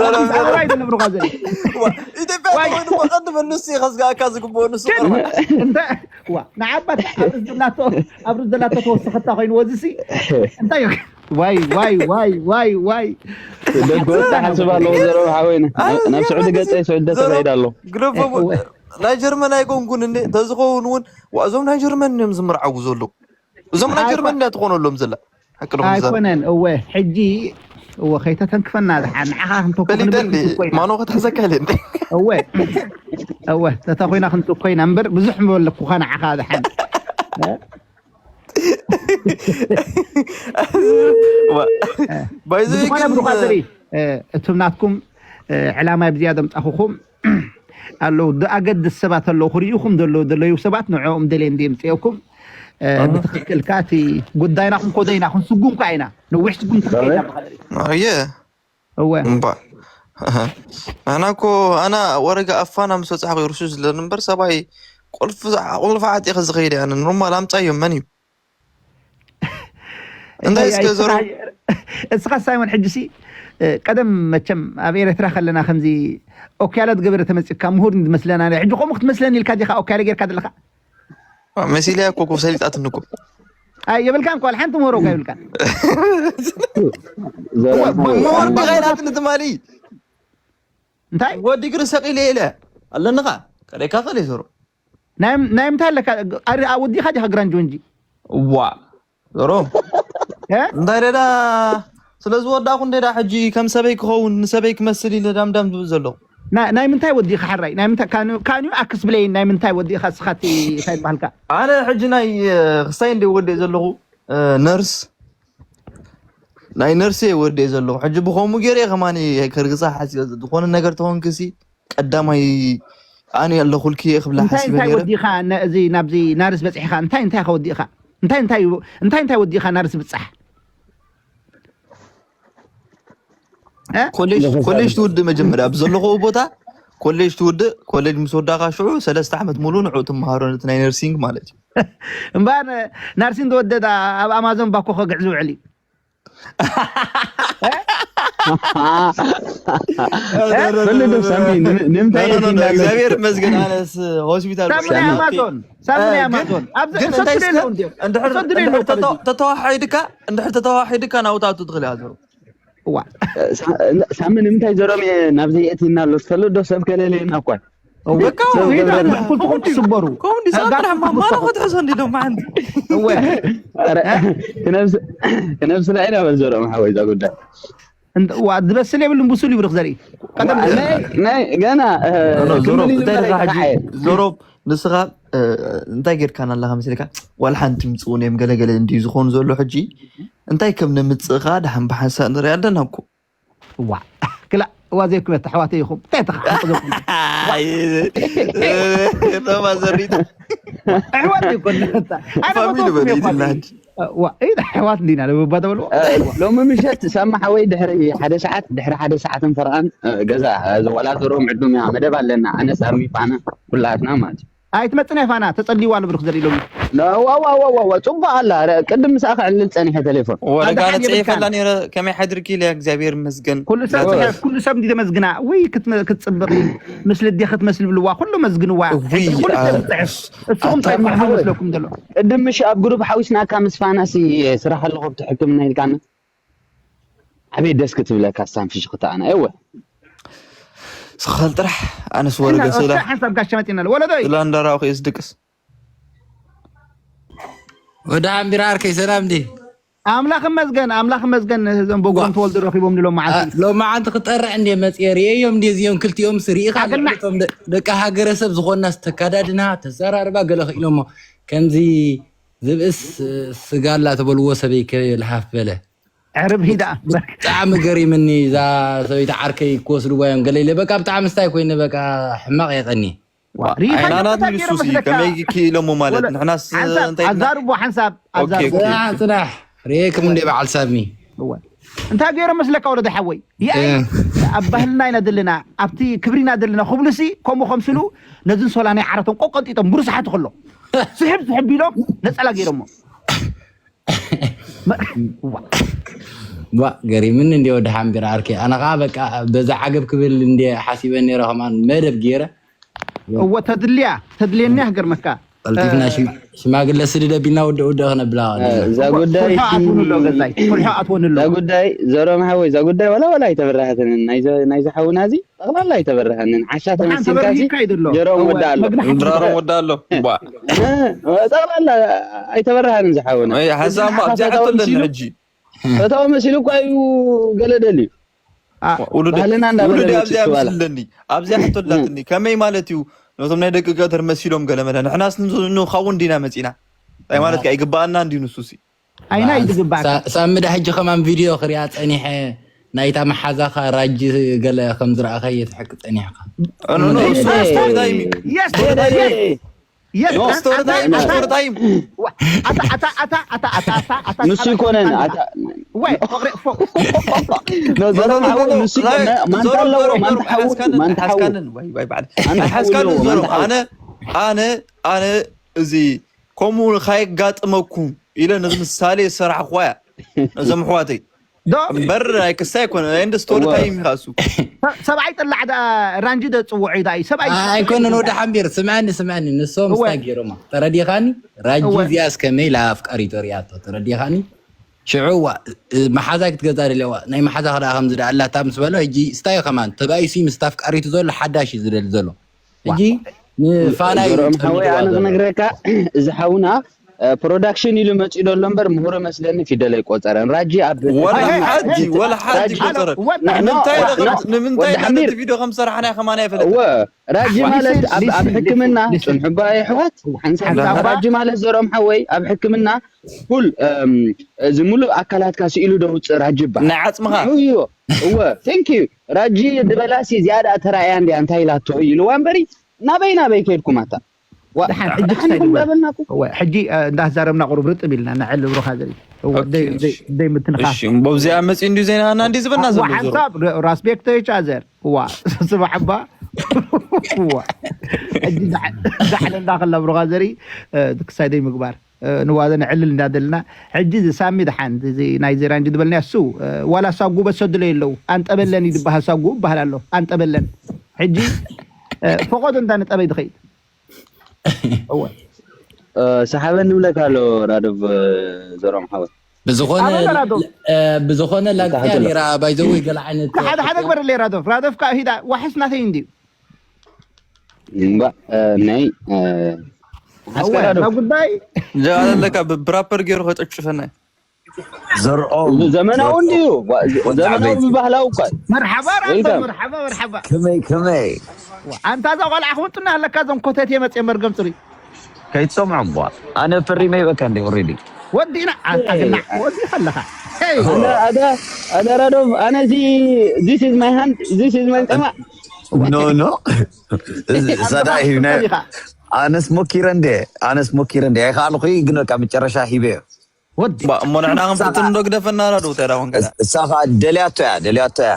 ኣዲስ ኣበባ ይደሎ ብሩኻ ዘርኢ ኢትዮጵያ ኮይኑ ቀንዲ መንሱ ይኸዝጋእካ ዝግብኦ ንሱ ቀርባ እንተ ዋ ንዓባት ኣብ ርዚ ዘላቶ ኣብ ርዚ ዘላቶ ተወሰኸታ ኮይኑ ወዝሲ እንታይ እዩ ዋይ ዋይ ዋይ ዋይ ዋይ ደጎ ወጣ ሓስብ ኣለዎ ዘረባ ሓወይነ ናብ ስዑዲ ገፀ ስዑዲ ተኸይድ ኣሎ ግደፎ ናይ ጀርመን ኣይኮንኩን እንዴ ተዝኸውን እውን ዋ እዞም ናይ ጀርመን እዮም ዝምርዓው ዘለዉ እዞም ናይ ጀርመን እንዳ ትኾነሎም ዘላ ሓቅሎም ዘላ ኣይኮነን እወ ሕጂ እወ ከይተተንክፈና ዝሓ ንዓኻ ክንተኩ ፈሊጠ ክንብል እንዴ ክንትኮ ኢና ማኖ ከተሕዘካ ኢለ እንዴ እወ እወ ተተኮይና ክንትኮ ኢና እምበር ብዙሕ ምበለኩኻ ንዓኻ ዝሓን ባይዘ ብዝኾነ ግን ብሩኻ ዘርኢ እቱም ናትኩም ዕላማ ብዝያዶ ምፃኹኹም ኣለዉ ኣገድስ ሰባት ኣለዉ ክርእዩኹም ዘለዉ ዘለዩ ሰባት ንዕኦም ደልየ እንዲ ምፅኦኩም ብትኽክል ካቲ ጉዳይና ክንኮዶ ኢና ክንስጉም ከዓ ኢና ነዊሕ ስጉም ትኽክል ኢና ኣየ እወ እምባ ኣና እኮ ኣና ወረጋ ኣፋና ምስ በፃሕኩ ይርሱ ዝለን እምበር ሰብኣይ ቁልፊ ቁልፊ ዓጢኸ ዝኸይድ ኣነ ኖርማል ኣምፃዮም መን እዩ እንታይ እስከ ዘሮ እስኻ ሳይሞን ሕጂ ሲ ቀደም መቸም ኣብ ኤረትራ ከለና ከምዚ ኦክያለ ዝገበረ ተመፂካ ምሁር ዝመስለና ሕጂ ከምኡ ክትመስለኒ ኢልካ ዲኻ ኦክያለ ጌርካ ዘለካ መሲልያ እኮ እኮ ሰሊጣትኒ እኮ ኣይ የብልካን ኳል ሓንቲ ምሁር እኳ የብልካን ምሁር ዲኻ ኢላትኒ ትማሊ እንታይ ወዲ ግሪ ሰቂለ ኢለ ኣለንኻ ከደካ ከለ ይሰሩ ናይ ምንታይ ኣለካ ኣወዲኻ ዲኻ ግራንጆ እንጂ ዋ ዞሮ እንታይ ደዳ ስለ ዝወዳእኩ እንዴዳ ሕጂ ከም ሰበይ ክኸውን ንሰበይ ክመስል ኢለ ዳምዳም ዝብል ዘለኹ ናይ ምንታይ ወዲእኻ ሓራይ ናይ ምንታይ ካንዩ ኣክስብለይን ናይ ምንታይ ወዲእኻ ስኻቲ እንታይ ይበሃልካ ኣነ ሕጂ ናይ ክስታይ እንደ ወደ ዘለኹ ነርስ ናይ ነርስ ወደ ዘለኹ ሕጂ ብኸምኡ ገይረ ከማኒ ከርግፃ ሓሲበ ዝኾነ ነገር ተኾንክሲ ቀዳማይ ኣነ ኣለኹልኪ እየ ክብላ እንታይ ሓሲበ እንታይ ነይረ ወዲኻ ነዚ ናብዚ ናርስ በፂሕኻ እንታይ እንታይ ከወዲእኻ እንታይ እንታይ እንታይ እንታይ ወዲእኻ ናርስ ብፃሕ እ? ኮሌጅ ኮሌጅ ትውድእ መጀመርያ ኣብ ዘለኹ ቦታ ኮሌጅ ትውድእ ኮሌጅ ምስ ወዳእካ ሽዑ ሰለስተ ዓመት ሙሉ ንዑ ትመሃሮ ነቲ ናይ ነርሲንግ ማለት እዩ እምበኣር ናርሲን ዝወደዳ ኣብ ኣማዞን ባኮ ከግዕ ዝውዕል እዩ ፈለዶ ሳሚ ን- ንምንታይ ኖ፣ ኖ፣ ኖ፣ የትናለ እግዚኣብሔር ይመስገን ኣነስ ሆስፒታል ሳሚ ናይ ኣማዞን ሳሚ ናይ ግን- ኣማዞን ኣብዚ ግን እሰዱ እንታይ የለው እስከ- እንዲ እንድሕር እሰዱ እንድሕር የለው ተተ- ተተዋሓሒድካ እንድሕር ተተዋሓሒድካ ናውታቱ ትኽእል እያ ዘሩ እዋ ሳሚ ንምንታይ ዘሮም እየ ናብዚ የእቲና ኣሎ ፈለዶ ሰብ ከለለየና እኳ በቃ ሰው ወይ ይደረግ ደረግ። ኩልኩም ትስበሩ ከምኡ እንዲ ጋር ሰጥራሕ ማማራ ትስበሩ። ክትሕዞ እንዲ ሎም ሓንቲ እወ ኧረ፣ ክነብስ- ክነብስላ ኢና በል ዘሮም ሓወይ እዛ ጉዳይ እንተ- ዋ ዝበስል የብሉን ብሱል ይብርኽ ዘርኢ ቀደም ናይ- ናይ ገና እ፣ ኖ፣ ኖ፣ ዞሮ ክምል እንታይ ይበል ደኻ ሕጂ ይተሓየ። ዞሮ ንስኻ እ፣ እንታይ ጌርካና ኣለኻ መሲልካ ዋላ ሓንቲ ምፅውን እዮም ገለገለ እንዲ ዝኾኑ ዘሎ ሕጂ እንታይ ከም ነምፅእኻ ድሓን ብሓንሳእ ንሪኢ ኣለና እኮ ዋ ክላ እዋ ዘይኩመት ኣሕዋተይ ኢኹም እንታይ ተኻሓቁ ዘኩም ሮማ ዘሪት ኣሕዋት ይኮን ፋሚሊ በሊትላድ ዋ ኣሕዋት እንዲና ለብባ ተበልዎ እ፣ ሎሚ ምሸት ሳማ ሓወይ ድሕሪ ሓደ ሰዓት ድሕሪ ሓደ ሰዓትን ፈርቓን እ፣ ገዛ እ፣ ዝቆላተሮም ዕዱም እያ መደብ ኣለና ኣነ ሳሚ ፋና ኩላትና ማለት እዩ ኣይትመፅን እያ ፋና ተፀልይዋ ንብርክ ዘርኢ ሎሚ ዋዋዋዋዋ ፅቡቅ ኣላ ረ- ቅድም ምሳኣ ክዕልል ፀኒሐ ቴሌፎን ወረጋ ኣድሓን ነፅየፈላ የብልካን። ነረ ከመይ ሓድርኪ ኢለ እግዚኣብሔር ይመስገን ኩሉ ሰብ እናተባለ። ጽሕፍ፣ ኩሉ ሰብ እንዲ ተመዝግና ውይ ክትመ- ክትጽብቕ እዩ ምስ ልዲ ክትመስል ብልዋ ኩሉ መዝግንዋ ውይ፣ ኩሉ ሰብ አ- ዝጽሕፍ እስኹም እንታይ ኣታ- ጽሕፉ መስለኩም ዘሎ ቅድም ምሽ ኣብ ግሩፕ ሓዊስናካ ምስ ፋናሲ ስራሕ ኣለኹ ኣብቲ ሕክምና ኢልካና ዓበይ ደስ ክትብለካ ሳንፊሽ ክትኣና እወ ስኸል ጥራሕ ኣነስ ወረገ ስላ ሓንሳብ ጋሻ መጺና ኣሎ ወለዶ እዩ ስላ እንዳራኹ እየ ዝድቅስ ወደ ኣንቢራ ኣርከይ ሰላም ዲ ኣምላኽ መስገን ኣምላኽ መስገን እዞም በጎም ተወልዶ ረኺቦም ንሎም መዓልቲ ሎማዓንቲ ክጠርዕ እንደ መፅየ ርእየዮም እንደ እዚኦም ክልቲኦም ስ ርኢኻ ኣገናዕ። ልዕሊቶም ደ- ደቂ ሃገረሰብ ዝኾና ዝተካዳድና ተዘራርባ ገለ ክኢሎሞ ከምዚ ዝብእስ ስጋላ ተበልዎ ሰበይ ከ ልሃፍ በለ ዕርብ ሂዳ ብጣዕሚ ገሪምኒ እዛ ሰበይቲ ዓርከይ ክወስድዋ እዮም ገለ ኢለ በቃ ብጣዕሚ ስታይ ኮይነ በቃ ሕማቕ የቀኒ ሪኢኻ ኣይናናት እንታይ ንሱ ገይሮም ሲ መስለካ? ከመይ ክኢሎሞ ማለት ወለ- ንሕናስ ሓንሳብ እንታይ ኢልና? ኣዛርቦ ሓንሳብ ኦኬ፣ ኣዛርቦ ኦኬ። ጽናሕ ጽናሕ ርኤክም እንደ በዓል ሳሚ እወ። እንታይ ገይሮም መስለካ ወለዶ ሓወይ? ይኣይ ኣብ ባህልና ኢና ዘለና፣ ኣብቲ ክብሪና ዘለና ክብሉሲ ከምኡ ከምስሉ ነዝን ሶላን ናይ ዓራቶም ቆቀንጢጦም ብርስሓት ከሎ ስሕብ ስሕብ ቢሎም ነጸላ ገይሮሞ። ዋ ገሪምኒ እንዲ ወዲ ሓምቢር ዓርኪ ኣነ ከዓ በቃ በዛ ዓገብ ክብል እንዲ ሓሲበ ነረ ከማን መደብ ገይረ እወ ተድልያ ተድልየኒ ሃገር መካ ቀልጢፍና ሽማግለ ስድድ ኣቢልና ውድእ ውድእ ክነብላ እዛ ጉዳይ ፍልሖ ኣትውንሎ ገዛይ ፍልሖ ኣትወንሎ እዛ ጉዳይ ዘሮም ሓወይ እዛ ጉዳይ ዋላ ዋላ ኣይተበራሃትንን ናይዚ ሓውና እዚ ጠቕላላ ኣይተበራሃንን ዓሻ ተመሲልካ ሲ ጀሮም ወዳ ኣሎ ድራሮም ወዳ ኣሎ ጠቕላላ ኣይተበራሃንን ዝሓውና ሓሳብ ኣብዚኣ ሕቶ ኣለኒ ሕጂ ፈታዊ መሲሉ እኳ እዩ ገለ ደልዩ ውሉደ ውሉደ ኣብዚኣ ምስለኒ ኣብዚኣ ሕቶ ላትኒ ከመይ ማለት እዩ ነቶም ናይ ደቂ ገጠር መሲሎም ገለ መለ ንሕናስ ንኸውን ዲና መፂና እንታይ ማለት ከ ይግባኣና እንዲ ንሱሲ ኣይና እዩ ዝግባኣካ ሳሚ ዳ ሕጂ ከማን ቪድዮ ክሪኣ ፀኒሐ ናይታ መሓዛኻ ራጂ ገለ ከም ዝረኣኸ እየ ትሕቂ ፀኒሕካ ስቶሪ ታይም ንሱ ይኮነን ዘረብ ሓወይ ንሱ ይኮነ ማንታ ኣለዎ ማንታ ሓወይ ማንታ ሓወይ ኣነ ኣነ ኣነ እዚ ከምኡ ካየጋጥመኩም ኢለ ነዚ ምሳሌ ዝሰራሕኹዋ እያ ነዞም ኣሕዋተይ ዶ እምበር ናይ ክስታይ ኣይኮነ ናይ እንደ ስቶሪ ታይም ኢኻ እሱ ሰብኣይ ጥላዕ ደኣ ራንጂ ደፅውዖ እዩ ደኣ እዩ ሰብኣይ ኣይኮነን ወደ ሓምቢር ስምዐኒ ስምዐኒ ንሶም ስታይ ገይሮማ ተረዲኻኒ ራንጂ እዚኣ እስከመይ ኢላ ኣፍቃሪቶ ሪኣቶ ተረዲኻኒ ሽዑ ዋ መሓዛ ክትገዛ ደለዋ ናይ መሓዛ ክዳ ከምዚ ደኣ ኣላታ ምስ በሎ ሕጂ ስታይ ከማን ተባኢሱ ምስ ኣፍቃሪቱ ዘሎ ሓዳሽ እዩ ዝደሊ ዘሎ ሕጂ ንፋና እዩ ዞሮም ሓወይ ኣነ ዝጠምጥዋ ዘሎ። ክነግረካ እዚ ሓውና ፕሮዳክሽን ኢሉ መፂኡ ደሎ እምበር ምሁር መስለኒ ፊደል ኣይቆፀረን ራጂ ኣብ ወላ ሓጂ ወላ ሓጂ ቆፀረ ንምንታይ ኢና ከም- ንምንታይ ወዲ ኢና ሓሚድ። ነቲ ቪድዮ ከም ሰራሕና ከማን ኣይፈለጥን እወ ራጂ ማለት ኣብ ኣብ ሕክምና ጽንሑ እባ የሕዋት ሓንሳብ ራጂ ማለት ዘሮም ሓወይ ኣብ ሕክምና ኩል እዚ ሙሉእ ኣካላትካ ስኢሉ ደውፅእ ራጂ እባ ናይ ዓፅምኻ እዩ እወ thank you ራጂ ዝበላሲ ዝያዳ ተራእያ እንድያ እንታይ ኢላቶ ኢልዋ እምበሪ ናበይ ናበይ ከይድኩም ኣታ ሕጂ እንዳዛረብና ቁሩብ ርጥብ ኢልና ንዕል ብሩኻ ዘርኢ ደይ ምትንኻፍ በብዚኣ መፂ እንዲዩ ዜናና እንዲ ዝበልና ዘሎ ሓንሳብ ራስቤክ ተቻዘር ዋ ስባሕ እባ ሕጂ ዛዕለ እንዳኸላ ብሩኻ ዘርኢ ክሳይ ደይ ምግባር ንዋዘ ንዕልል እንዳደልና ሕጂ እዚ ሳሚ ድሓን እዚ ናይ ዜራ እንጂ ዝበልና እሱ ዋላ ሳጉ በሰድሎ የለው ኣንጠበለን ይድበሃል ሳጉ ይበሃል ኣሎ ኣንጠበለን ሕጂ ፈቆዶ እንዳ ንጠበይ ድኸይድ ሰሓበ ንብለካ ኣሎ ራዶብ ዘሮም ሓወት ብዝኾነ ብዝኾነ ላግፂያ ኔራ ባይዘዊ ገለ ዓይነት ሓደ ሓደ ግበረለይ ራዶፍ ራዶፍ ከዓ ሂዳ ዋሕስ ናተይ እንድዩ እምባ ናይ ኣወ፣ ሓስከራ ዶ? ናብ ጉዳይ ጃ ኣለካ ብራፐር ገይሩ ከጨፍጭፈና እዩ። ዘርዖ ዘመናዊ እንድዩ ዋ- ዘመናዊ ብባህላዊ እኳ እዩ። መርሓባ ራንቶ Welcome. መርሓባ መርሓባ ከመይ ከመይ ኣንታ እዛ ቆልዓ ክውጥና ኣለካ እዞም ኮተት የመፅ መርገም ፅሩይ ከይትሰምዖ እሞ ኣነ ፈሪመ ይበካ እንደ ኦሬዲ ወዲእና ኣንታ ግና ወዲእካ ኣለካ ሄይ ኣነ ኣደ ኣደ ራዶም ኣነ እዚ this is my hand this is my ጸማ ኖ ኖ እዛ ዳ ሂብና ኣነስ ሞኪረ እንደ ኣነስ ሞኪረ እንደ ኣይከኣልኩ ግን በቃ መጨረሻ ሂበዮ እሞ ንሕና ክንፍትን ዶ ግደፈና ዶ ተዳ ኮንካ እሳ ከዓ ደልያቶ እያ ደልያቶ እያ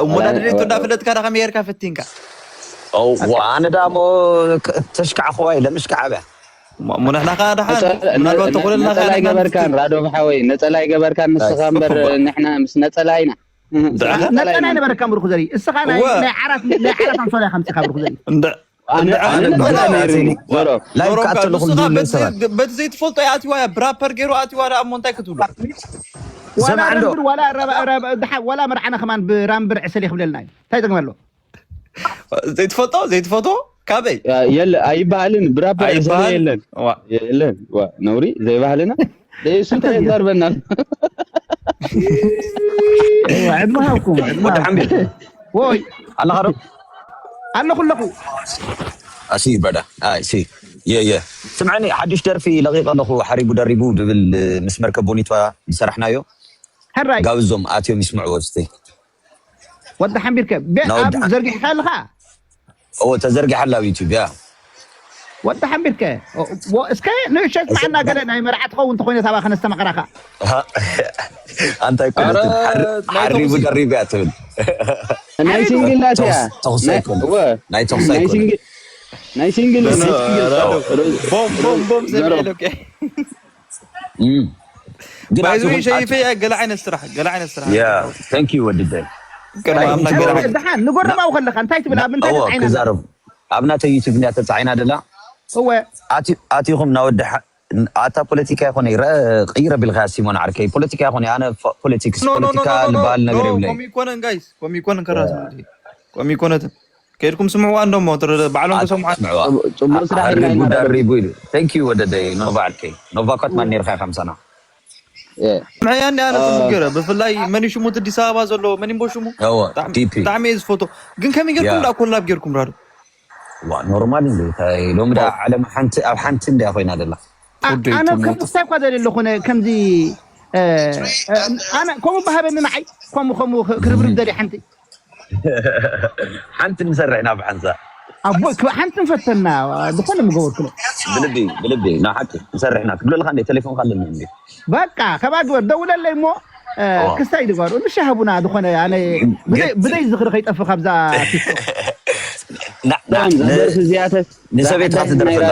እሞ ዳ ደልየቶ እንዳፈለጥካ ዳ ከመይ ጌርካ ፈቲንካ ኣነ ዳ ሞ ተሽካዕክዋ ኢለ ምሽካዕ ኣብያ እሞ ንሕና ከዓ ደሓን ምናልባት ተኮለልና ነፀላ ይገበርካን ራዶ ሓወይ ነፀላ ይገበርካን ንስኻ እምበር ንሕና ምስ ነፀላ ኢና ነፀላ ይነበረካ ብርኩ ዘርኢ እስኻ ናይ ዓራት ናይ ዓራት ኣንሶላ ከምፅኻ ብርኩ ዘርኢ ላይቭ ከኣተለኹ ዝብሉ ሰባት በቲ ዘይትፈልጦ ይኣትዋ እያ ብራፐር ገይሩ ኣትዋ ደኣ እሞ እንታይ ክትብሎ ዋላ ረምብር ዋላ መርዓና ከማን ብራምብር ዕሰል ይክብለልና እዩ እንታይ ጥቅሚ ኣለዎ ዘይትፈልጦ ዘይትፈቶ ካበይ የለ ኣይበሃልን ብራፐር ዕሰል የለን የለን ነውሪ ዘይባህልና እሱ እንታይ ዛርበና ዕድመ ሃብኩም ዕድመ ሃብኩም ወይ ኣለኻ ዶ ኣለኹ ኣለኹ I see you, brother. I see. Yeah, yeah. ስምዐኒ ሓዱሽ ደርፊ ለቂቐ ኣለኹ ሓሪቡ ደሪቡ ድብል ምስ መርከብ ቦኒቷ ዝሰራሕናዮ ሕራይ ጋብዞም ኣትዮም ይስምዕዎ እስቲ ወዲ ሓንቢርከ ናብ ወዲ ኣብ ሓ- ዘርጊሕካ ኣለኻ እዎ ተዘርጊሓ ኣላ ኣብ ዩቲብ ያ ወዲ ሓንቢርከ እስከ ንእሸት መዓና ገለ ናይ መርዓ ትኸውን እንተኾይነ ታባ ከነስተማቕራኻ። ኣንታይ ኮነት ሓሪቡ ደሪቡ እያ ትብል። ናይ ሲንግላት እያ። ተኹስ ኣይኮነ ናይ ተኹስ ናይ ኣይኮነ ሲንግል ናይ ሲንግል ናይ ሲንግል ቦም ቦም ቦም ዘሚዕሉ ግን ባይዙ ኣትኹም- ሸይፈ ገለ ዓይነት ስራሕ ገለ ዓይነት ስራሕ Yeah, thank you ወዲ ደይ። ቅድሚ ኣምላኽ ገለ ዓይነት ደሓን ንጎረባኡ ከለኻ እንታይ ትብል ኣብ ምንታይ እወ ተፃዒና ክዛረብ ኣብና ተ YouTube እንዲያ ተፃዒና ደላ እወ ኣቲ- ኣቲኹም ናወዲ ሓ- ኣታ ፖለቲካ ይኮነ ይረ ቅይረ ቢልካ ሲሞን ዓርከይ ፖለቲካ ይኮነ ኣነ ፎ- ፖለቲክስ No, no, no, ፖለቲካ no, no, no, ልበሃል ነገር no, የብለይ ኮሚኮነን ጋይስ ኮሚኮነን ከራስ ኮሚኮነትን ከይድኩም ስምዕዋ እንዶሞ ባዕሎም ክሰምዓ ስምዕዋ ጽቡቅ ስራሕ ኢና ኣሪቡ ኢና ዳሪቡ ኢሉ thank you ወደደይ ኖቫ ዓርከይ ኖቫ ኮትማን ነርካ ከምሳና እ፣ ምሕያ እንዲ ኣነ ጽቡቅ ገይረ ብፍላይ መን ሽሙ እቲ ኣዲስ ኣበባ ዘሎ መን ይምቦ ሽሙ እወ ብጣዕሚ- ዲፒ ብጣዕሚ እየ ዝፈቶ ግን ከመይ ገርኩም ያ። ዳ ኮላብ ገርኩም ራዶ ዋ ኖርማል እንዴ ታይ ሎሚ ዳ ዓለም ሓንቲ ኣብ ሓንቲ እንዲያ ኮይና ደላ ወደይ ኣነ ትሙ- ከምስታይ እኳ ዘለ ኣለኹነ ከምዚ እ፣ እ፣ ኣነ ከምኡ በሃበኒ ንዓይ ከምኡ ከምኡ ክርብርብ ዘለ ሓንቲ ሓንቲ ንሰርሕ ኢና ብሓንሳ ኣቦ ሓንቲ ንፈተና ዝኾነ ምገበርክሎ ብልቢ ብልቢ ና ሓቂ ንሰርሕ ኢና ክብለልካ እንዴ ቴሌፎን ካለኒ እንዴ በቃ ከባ ግበር ደውለለይ እሞ እ፣ ኦ። ክስታይ ድግበሩ ንሻሃቡና ዝኾነ ኣነ ብዘይ- ብዘይ ዝኽሪ ከይጠፍእ ካብዛ ቲክቶክ ና- ና- ጣም ን- ደርፊ እዚኣተ ንሰበይትካ ትደርፈላ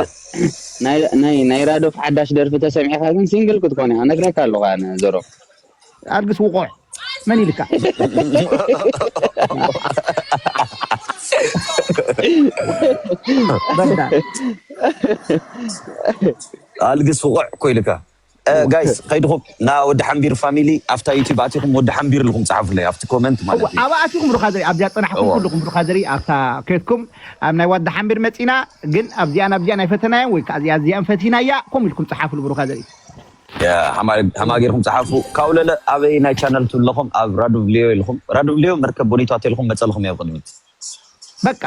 ናይ ናይ ናይ ራዶፍ ሓዳሽ ደርፊ ተሰሚዕካ ግን ሲንግል ክትኮን እያ ነግረካ ኣለኹ ኣነ ዘሮ ኣልግስ ውቑዕ መን ኢልካ በዳ ኣልግስ ውቑዕ እኮ ኢልካ ጋይስ ከይድኹም ና ወዲ ሓንቢር ፋሚሊ ኣብታ ዩቲብ ኣቲኹም ወዲ ሓንቢር ኢልኩም ፀሓፉለይ ኣብቲ ኮመንት ማለት እዩ ኣብ ኣቲኹም ብሩኻ ዘርኢ ኣብዚኣ ፀናሕኩም እወ። ኩልኹም ብሩኻ ዘርኢ ኣብታ ከድኩም ኣብ ናይ ዋዳ ሓንቢር መፂና ግን ኣብዚኣ ናብዚኣ ናይ ፈተናያ ወይ ከዓ እዚኣ እዚኣን ፈቲናያ ከምኡ ኢልኩም ፀሓፉሉ ብሩኻ ዘርኢ ያ፣ ሓማ- ሓማ ጌርኩም ፀሓፉ ካብለለ ኣበይ ናይ ቻነል ትብለኹም ኣብ ራዱቭሊዮ ኢልኹም ራዱቭሊዮ መርከብ ቦኒቶ ኣቴልኩም መፀልኹም እዮም ቅድሚት በቃ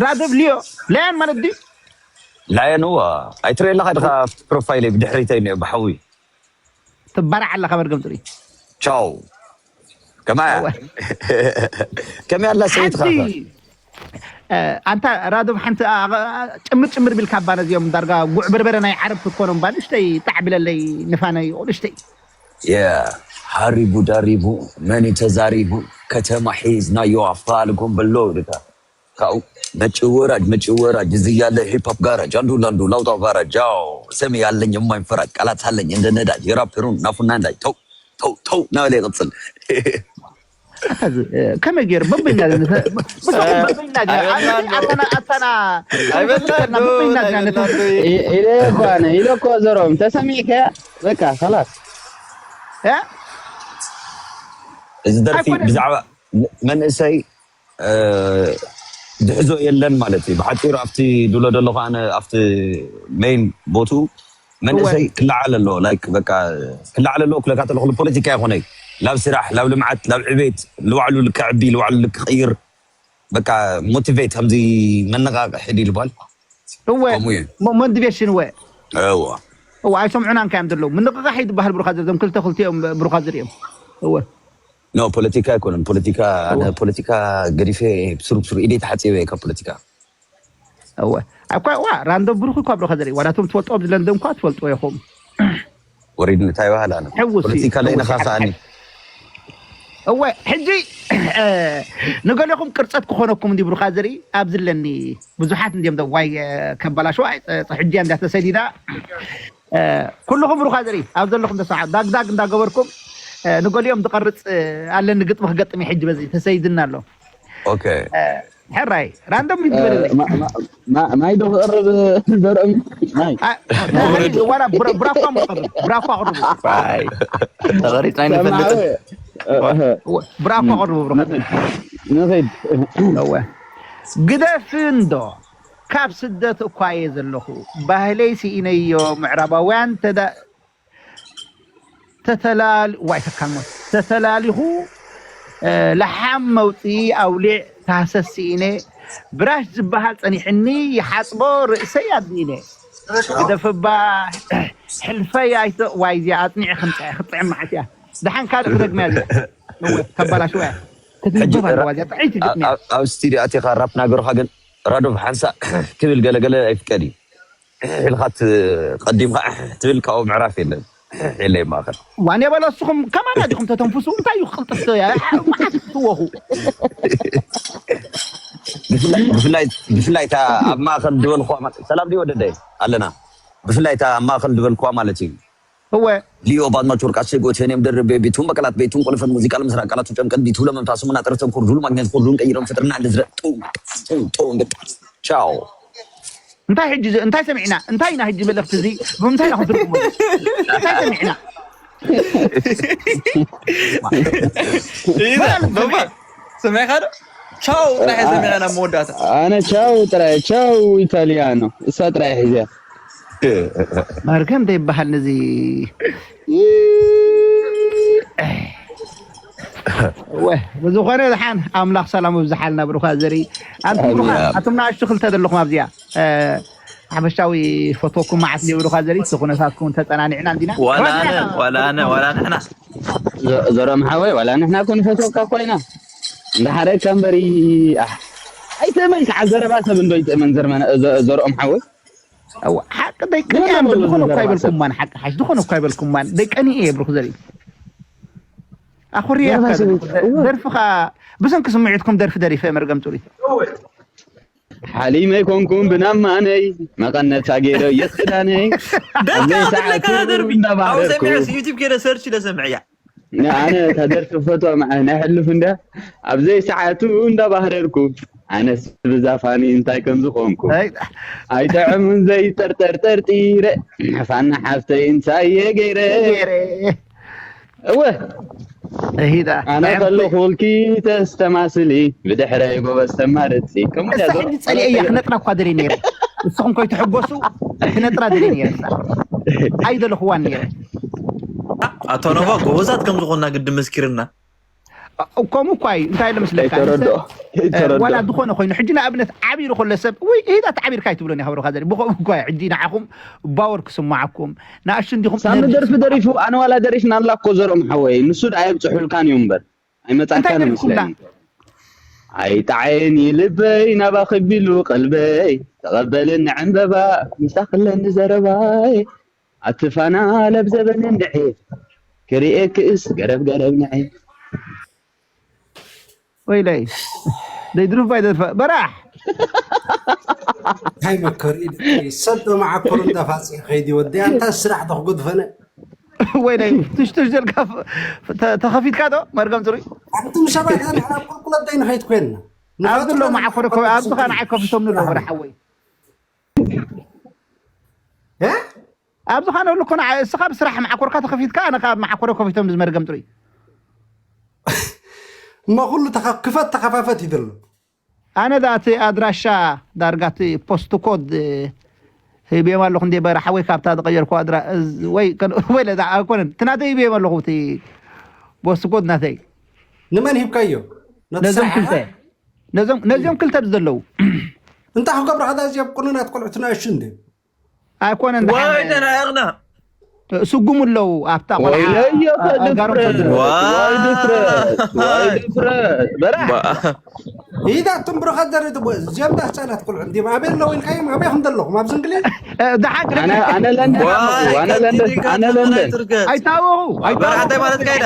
ራደብ ሊዮ ላያን ማለት ድዩ ላየን እዋ ኣይትርእየለኻ ድኻ ኣብቲ ፕሮፋይለይ ብድሕሪተይ እኒኦ ብሓዊ ትባራዕ ኣለኻ መርገም ፅሪ ቻው ከማያ ከመይ ኣላ ሰበይትኻ ሓንቲ ኣንታ ራዶም ሓንቲ ጭምር ጭምር ቢልካ ባ ነዚኦም ዳርጋ ጉዕ በርበረ ናይ ዓረብ ክትኮኖም ባ ንሽተይ ጣዕ ብለለይ ንፋነይ ንሽተይ የ ሃሪቡ ዳሪቡ መን ተዛሪቡ ከተማ ሒዝናዮ ኣፋልኩም በሎ ድካ ካብኡ መጭወራጅ መጭወራጅ እዚ ያለ ሂፕሆፕ ጋራጅ አንዱ ለአንዱ ላውጣው ጋራጅ ያው ስም ያለኝ የማይፈራጅ ቃላት አለኝ እንደ ነዳጅ የራፕሩን ናፉና እንዳጅ ተው ተው ተው ናበለ ይቅፅል ከመይ ገይሩ በበይና በበይና ኣታና ኣታና ኣይበልና በበይና ኣይበልና ኢለ እኮ ኣነ ኢለ እኮ ዘሮም ተሰሚዕከ በቃ خلاص እዚ ደርፊ ብዛዕባ መንእሰይ ድሕዞ የለን ማለት እዩ ብሓፂሩ ኣብቲ ድብሎ ዘለኹ ኣነ ኣብቲ ሜይን ቦቱ መንእሰይ ክለዓል ኣለዎ ላይክ በቃ ክለዓል ኣለዎ ክለካ ተለኩሉ ፖለቲካ ይኮነይ ላብ ስራሕ ላብ ልምዓት ላብ ዕቤት ልባዕሉ ልክዕቢ ልባዕሉ ልክቅይር በቃ ሞቲቬት ከምዚ መነቃቅሒ ድዩ ልባል እወ ከምኡ እዩ ሞቲቬሽን እወ እዋ እወ ኣይሰምዑናን ካዮም ዘለዉ ምንቕቃሕ እዩ ዝበሃል ብሩኻ ዘርዞም ክልተ ክልቲኦም ብሩኻ ዝርእዮም እወ ኖ ፖለቲካ ኣይኮነን ፖለቲካ ኣነ ፖለቲካ ገዲፈ ብስሩ ብስሩ ኢደይ ተሓፂበ ካብ ፖለቲካ እወ ኣኳ ዋ ራንዶ ብሩኽ እኳ ብሩኻ ዘርኢ ዋላቶም ትፈልጦም ዝለንደም እኳ ትፈልጦ ኢኹም ወሪድኒ እንታይ ባህል ኣነ ሕውስ እዩ። ፖለቲካ ለይነኻ ሕውስ እዩ። ከኣኒ እወ ሕጂ ንገሌኹም ቅርፀት ክኾነኩም እንዲ ብሩኻ ዘርኢ ኣብዚ ኣለኒ ብዙሓት እንዲዮም ዶ ዋይ ከበላሽዋ ሕጂ እንዳ ተሰዲዳ ኩልኹም ብሩኻ ዘርኢ ኣብ ዘለኹም ተሰዓ ዳግዳግ እንዳገበርኩም ንገሊኦም ዝቐርፅ ኣለኒ ግጥሚ ክገጥም እዩ ሕጂ በዚ ተሰይድና ኣሎ ኦኬ ሕራይ ራንዶም ይበለለይ ማይ ዶ ክቕርብ ዘርኦም ማይ ዋላ ብራኳ ምቐርብ ብራኳ ቅርቡ ተቐሪፅና ይንፈልጥ ብራኳ ቅርቡ ብሮ ንኸይድ እወ ግደፍ እንዶ ካብ ስደት እኳ እየ ዘለኹ ባህለይ ስኢነዮ ምዕራባውያን ተዳ ተተላል ዋይ ተካልሞ ተተላሊኹ ለሓም መውፅኢ ኣውሊዕ ታህሰስ ስኢነ ብራሽ ዝበሃል ፀኒሕኒ ይሓፅቦ ርእሰይ ኣድኒነ ግደፍባ ሕልፈይ ኣይተ ዋይ እዚኣ ኣፅኒዐ ከምፅኣ ክጥዕም መዓት እያ ደሓን ካልእ ክደግመያ እዚኣ እወ ተባላሽዋ እያ ክትንበብ ኣለዋ እዚኣ ጥዕይቲ ግጥሚ እያ ኣብ ስቱዲዮ ኣቲኻ ራፕ ናገርካ ግን ራዶቭ ሓንሳእ ክብል ገለገለ ኣይፍቀድ እዩ። ኢልካ ት- ቀዲምካ ትብል ካብኡ ምዕራፍ የለን። የለ ይማእኸል። ዋን የበለ እስኹም ከማና ዲኹም ተተንፍሱ? እንታይ እዩ ክቕልጥፍ? መዓት ክትወኹ። ብፍላይ ብፍላይ ብፍላይ እታ ኣብ ማእኸል ዝበልኩዋ ማለት ሰላም ድዩ ወደደይ ኣለና። ብፍላይ እታ ኣብ ማእኸል ዝበልኩዋ ማለት እዩ። እወ። ሊዮ ባድማች ወርቃት ሸጎት ሄኔም ደርቤ ቢቱን በቀላት ቤቱን ቁልፈት ሙዚቃ ለምስራቅ ቃላቱ ጨምቀት ቢቱ ለመምታ ስሙና ጥረት ተንኮር ዱሉ ማግኘት ኮርዱን ቀይረም ፍጥርና እንድዝረ ጡም ጡም ጡም ቻው። እንታይ ሕጂ ዘ- እንታይ ሰሚዕና? እንታይ ኢና ሕጂ መልእኽቲ እዚ ብምንታይ ኢና ክትርጉሞ? እንታይ ሰሚዕና? ሰሚዕካ ዶ? ቻው ጥራሕ ሰሚዕና መወዳእታ። ኣነ ቻው ጥራይ ቻው ኢታሊያኖ እሳ ጥራይ ሒዝያ። መርገም ዘይበሃል ነዚ ወ ብዝኾነ ድሓን ኣምላኽ ሰላም ኣብዝሓልና ብሩኻ ዘርኢ ኣንቱም ብሩኻ ኣቱም ንኣሽቱ ክልተ ዘለኹም ኣብዚኣ ሓፈሻዊ ፈቶኩም መዓት እንዲ ብሩኻ ዘርኢ እቲ ኩነታትኩም ተፀናኒዕና እንዲና ዋላ ኣነ ዋላ ኣነ ዋላ ንሕና ዘሮም ሓወይ ዋላ ንሕና ኮን ፈቶካ ኮይና እንዳሓረካ እምበሪ ኣይተመን ከዓ ዘረባ ሰብ እንዶ ይጥእመን ዘርመና ዘሮም ሓወይ ሓቂ ደይቀኒያ እምበር ዝኾነ እኳ ይበልኩማን ሓቂ ሓሽ ዝኾነ እኳ ይበልኩማን ደይቀኒ እየ ብሩክ ዘርኢ ኣኹርያ ደርፍኻ ብሰንኪ ስምዒትኩም ደርፊ ደሪፈ መርገም ፅሩይ ሓሊመይ ኮንኩም ብናማነይ መቐነታ ገይረ የስክዳነይ ደርፊ እንዳባህረርኩ ዩቲብ ገይረ ሰርች ኢለ ሰምዐያ ኣነ እታ ደርፊ ፈትዋ መዓስ ናይ ሕሉፍ እንዳ ኣብ ዘይሰዓቱ እንዳባህረርኩ ኣነስ ብዛፋኒ እንታይ ከም ዝኾንኩ ኣይጥዕምን ዘይጠርጠር ጠርጢረ ፋና ሓፍተይ እንታይ እየ ገይረ እወ ኣነ ከለኹልኪ ተስተማስሊ ብድሕረይ ጎበዝ ተማርፂ ከምኡ እያ እሳ ሕጂ ጸሊአ እያ ክነጥራ እኳ ደልየ ነይረ ንስኹም ከይትሕጎሱ ክነጥራ ደልየ ነይረ እሳ ኣይደለኹዋን ነይረ ኣቶ ነባ ጎበዛት ከም ዝኾንና ግዲ መስኪርና ከምኡ እኳ እዩ እንታይ ለመስለካ ዋላ ዝኾነ ኮይኑ ሕጂ ንኣብነት ዓቢሩ ከሎ ሰብ ወይ ኢዳ ተዓቢርካ ኣይትብሎን ይኸብረካ ዘለ ብኸምኡ እኳ ሕጂ ንዓኹም ባወር ክስማዓኩም ንኣሽቱ እንዲኹም ሳሚ ደርፊ ደሪፉ ኣነ ዋላ ደሪፍና ኣላ እኮ ዘርኦም ሓወይ ንሱ ደኣ የብፅሑልካን እዩ እምበር ኣይመፃካን መስለኒ ኣይጣዓየኒ ልበይ ናባኺ ቢሉ ቀልበይ ተቐበለኒ ዕምበባ ምሳኽለኒ ዘረባይ ኣቲ ፋና ለብዘበኒ እንድዒ ክርእየክስ ገረብ ገረብ ንዒ ወይለይ ደይ ድሩፍ ባይ ደርፈ በራሕ እንታይ መከሩ ሰብ በመዓኮሩ እንዳፋፅእ ከይዲ ወዲ ኣንታ ስራሕ ዶ ክጎድፈነ ወይለይ ትሽትሽ ዘልካ ተኸፊትካ ዶ መርገም ፅሩይ ኣንቱም ሰባት ንሕና ቁልቁለት ደይ ንኸይድ ኮይንና ኣብዚ ሎ መዓኮረ ኣብዚ ኸ ንዓይ ከፊቶም ንሎ በራሕ ሓወይ ኣብዚ ኻነ ሉ ኮነ እስኻ ብስራሕ መዓኮርካ ተኸፊትካ ኣነ ካብ መዓኮረ ከፊቶም ዝመርገም ጥሩይ እሞ ኩሉ ክፈት ተኸፋፈት እዩ ዘሎ ኣነ ዳ እቲ ኣድራሻ ዳርጋ እቲ ፖስት ኮድ ሂብዮም ኣለኹ እንደ በረ ሓወይ ካብታ ዝቀየርኩ ኣድራ ወይ ወይ ለዛ ኣይኮነን እቲ ናተይ ሂብዮም ኣለኹ እቲ ፖስት ኮድ ናተይ ንመን ሂብካዮ ነዞም ክልተ ነዞም ነዚኦም ክልተ ዘለዉ እንታይ ክገብሩ ከዳ እዚኦም ቁኑናት ቆልዑ ትናእሹ እንደ ኣይኮነን ዋይ ተናዕቕና ስጉም ኣለዉ ኣብታ ቆልዓጋሮም ድፍረት በራሕ ኢዳ ትንብሮ ከደር እዚኦም ዳ ህፃናት ቆልዑ እንዲም ኣበይ ኣለዉ ኢልካዮም ኣበይ ከም ዘለኹም ኣብዚ እንግሊዝ ኣነ ለንደን ኣለኹ ኣነ ለንደን ኣነ ለንደን ኣይታወቁ በራሕ እንታይ ማለት ካይዳ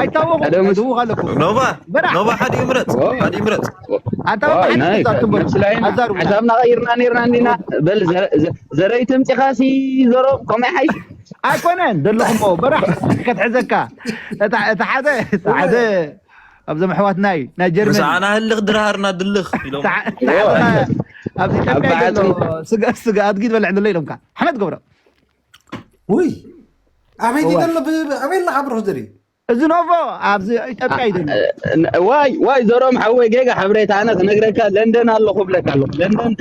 ኣይታወቁ ኣይታወቁ ኖባ ኖባ ሓደ ይምረፅ ሓደ ይምረፅ ኣታ ሓሳብና ቀይርና ነርና እንዲና በል ዘረይ ትምፂኻሲ ዘሮ ከምይ ሓይ ኣይኮነን ዘለኹሞ በራሕ ክትሕዘካ እቲ ሓደ ኣብዞም ኣሕዋትና እዩ ናይ ጀርመን ኣና ህልኽ ድርሃርና ድልኽ ኢሎም ኣብዚ ኢትዮጵያ ዘሎ ስጋ ኣድጊ ዝበልዕ ዘሎ ኢሎምካ ሓመድ ገብሮ ውይ ኣበይ ዘሎ ኣበይ ኣለካ ብርክ ዝርኢ እዚ ኖቮ ኣብዚ ኢትዮጵያ እዩ ዘሎ ዋይ ዋይ ዘሮም ሓወይ ጌጋ ሓበሬታ ኣነ ክነግረካ ለንደን ኣለኹ ብለካ ኣለኹ ለንደን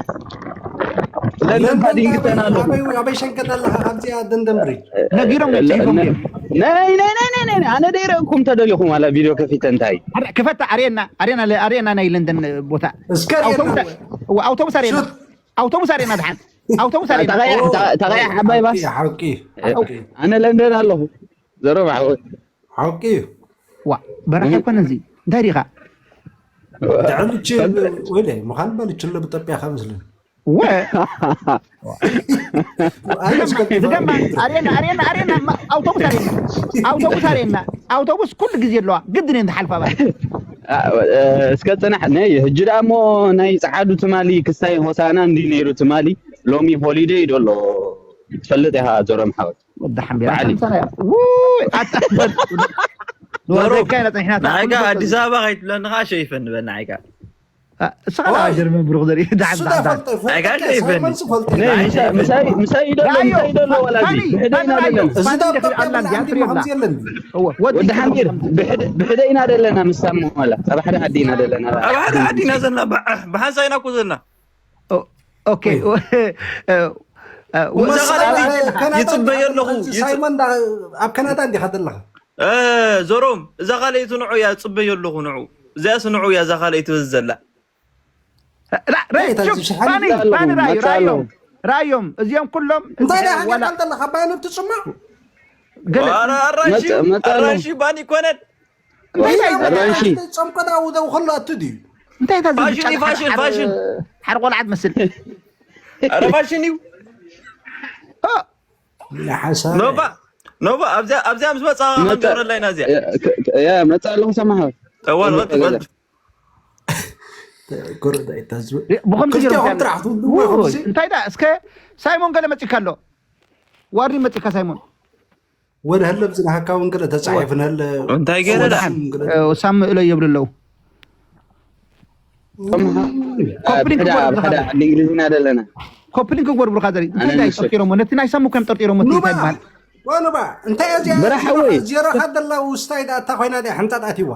ለንደን ፋዲንግተን ኣለኹ ኣበይ ሸንቀጥ ኣለካ ካብዚኣ ደንደንብሪ ነጊሮም እዮም ፅሒፎም እዮም ናይ ናይ ናይ ናይ ናይ ኣነ ደይረእኩም ተደሊኹም ዋላ ቪድዮ ከፊተ እንታይ ክፈታ ኣርየና ኣርየና ኣርየና ናይ ለንደን ቦታ እስከ ኣውቶቡስ ኣርየና ኣውቶቡስ ኣርየና ድሓን ኣውቶቡስ ኣርየና ተቐያሕ ዓባይ ባስ ሓቂ ኣነ ለንደን ኣለኹ ዘረባ ሓወይ ሓቂ እዩ ዋ በራሕ ኣይኮነ እዚ እንታይ ዲኻ ድዕልች ወይለ ምዃን በልችሎ ብጠቢያ ካብ መስለን ወ ድገማ ድገማ ኣሬና ኣሬና ኣሬና ማ- ኣውቶቡስ ኣሬና ኣውቶቡስ ኣሬና ኣውቶቡስ ኩሉ ግዜ ኣለዋ ግድን እየን ትሓልፋ ባ እስከ ፅናሕ ናይ ሕጂ ደኣ እሞ ናይ ፀዓዱ ትማሊ ክሳይ ሆሳና እንዲ ነይሩ ትማሊ ሎሚ ሆሊደይ ዶ ኣሎ ትፈልጥ ኢኻ ዞሮም ሓወት ወዲ ሓምቢራ በዓል እዩ። ከምሳና እያ ውይ ኣጣ ንወዘካ ኢና ፀኒሕና ንዓይካ ኣዲስ ኣበባ ከይትብለኒ ከዓ ሸይፈኒ በል ንዓይካ እስኻ ጀርመን ብሩክ ዘርኢ ዳዕዳዕዳ ምሳይ ይደሎ ምሳይ ይደሎ ወላዚ ብሕደይና ደለና የለን ወዲ ሓንቢር ብሕደይና ደለና ምሳሞ ወላ ኣብ ሓደ ዓዲና ደለና ኣብ ሓደ ዓዲና ዘለና ብሓንሳይና እኮ ዘለና ኦኬ ይፅበየ ኣለኹ ሳይሞን ኣብ ከናዳ እንዲኻ ዘለኻ ዞሮም እዛ ካልኣይቲ ንዑ እያ ፅበዮ ኣለኹ ንዑ እዚኣስ ንዑ እያ እዛ ካልኣይቲ በዚ ዘላ ራዮም እዚኦም ኩሎም እንታይ ዳ ሃገር ካልተለኻ ባይኖ ትፅማዕ ኣራሺ ባን ይኮነን ኣራንሺ ጸምቆ ዳ ውደው ከሎ ኣቱ ድዩ እንታይ ታ ፋሽን እዩ ፋሽን ፋሽን ሓደ ቆልዓ ትመስል ኧረ ፋሽን እዩ ኖባ ኖባ ኣብዚኣ ኣብዚኣ ምስ መጻ ከም ገብረላ ኢና እዚኣ ያ መጻ ኣለኹ ሰማህ ጠዋል ወጥ ወጥ ጎረዳ ይታዝበ ብኸምዚ ክልቲኦም ገይሮም ጥራሕ ትብሉ ወይ ከምዚ እንታይ ዳ እስከ ሳይሞን ገለ መጺካ ኣሎ ዋሪ መጺካ ሳይሞን ወደ ህለብ ዝናሃካ እውን ገለ ተጻሒፍን ህለ እንታይ ገለ ዳ ሳም እሎ የብሉ ኣለዉ ኮፕሊንክ ሓደ ክጎርብሩ ሓደ ዓዲ እንግሊዝና ደለና ኮፕሊንክ ክጎርብሩካ ዘርኢ እንታይ እንታይ ጠርጢሮሞ ነቲ ናይ ሳሙ ከም ጠርጢሮሞ እቲ እንታይ ይበሃል ወንባ እንታይ እዚኣ በራሕ ወይ። ዜሮኻ ደላ ውስታይ ዳ እታ ኮይና ዲያ ሕንጣጣት ይዋ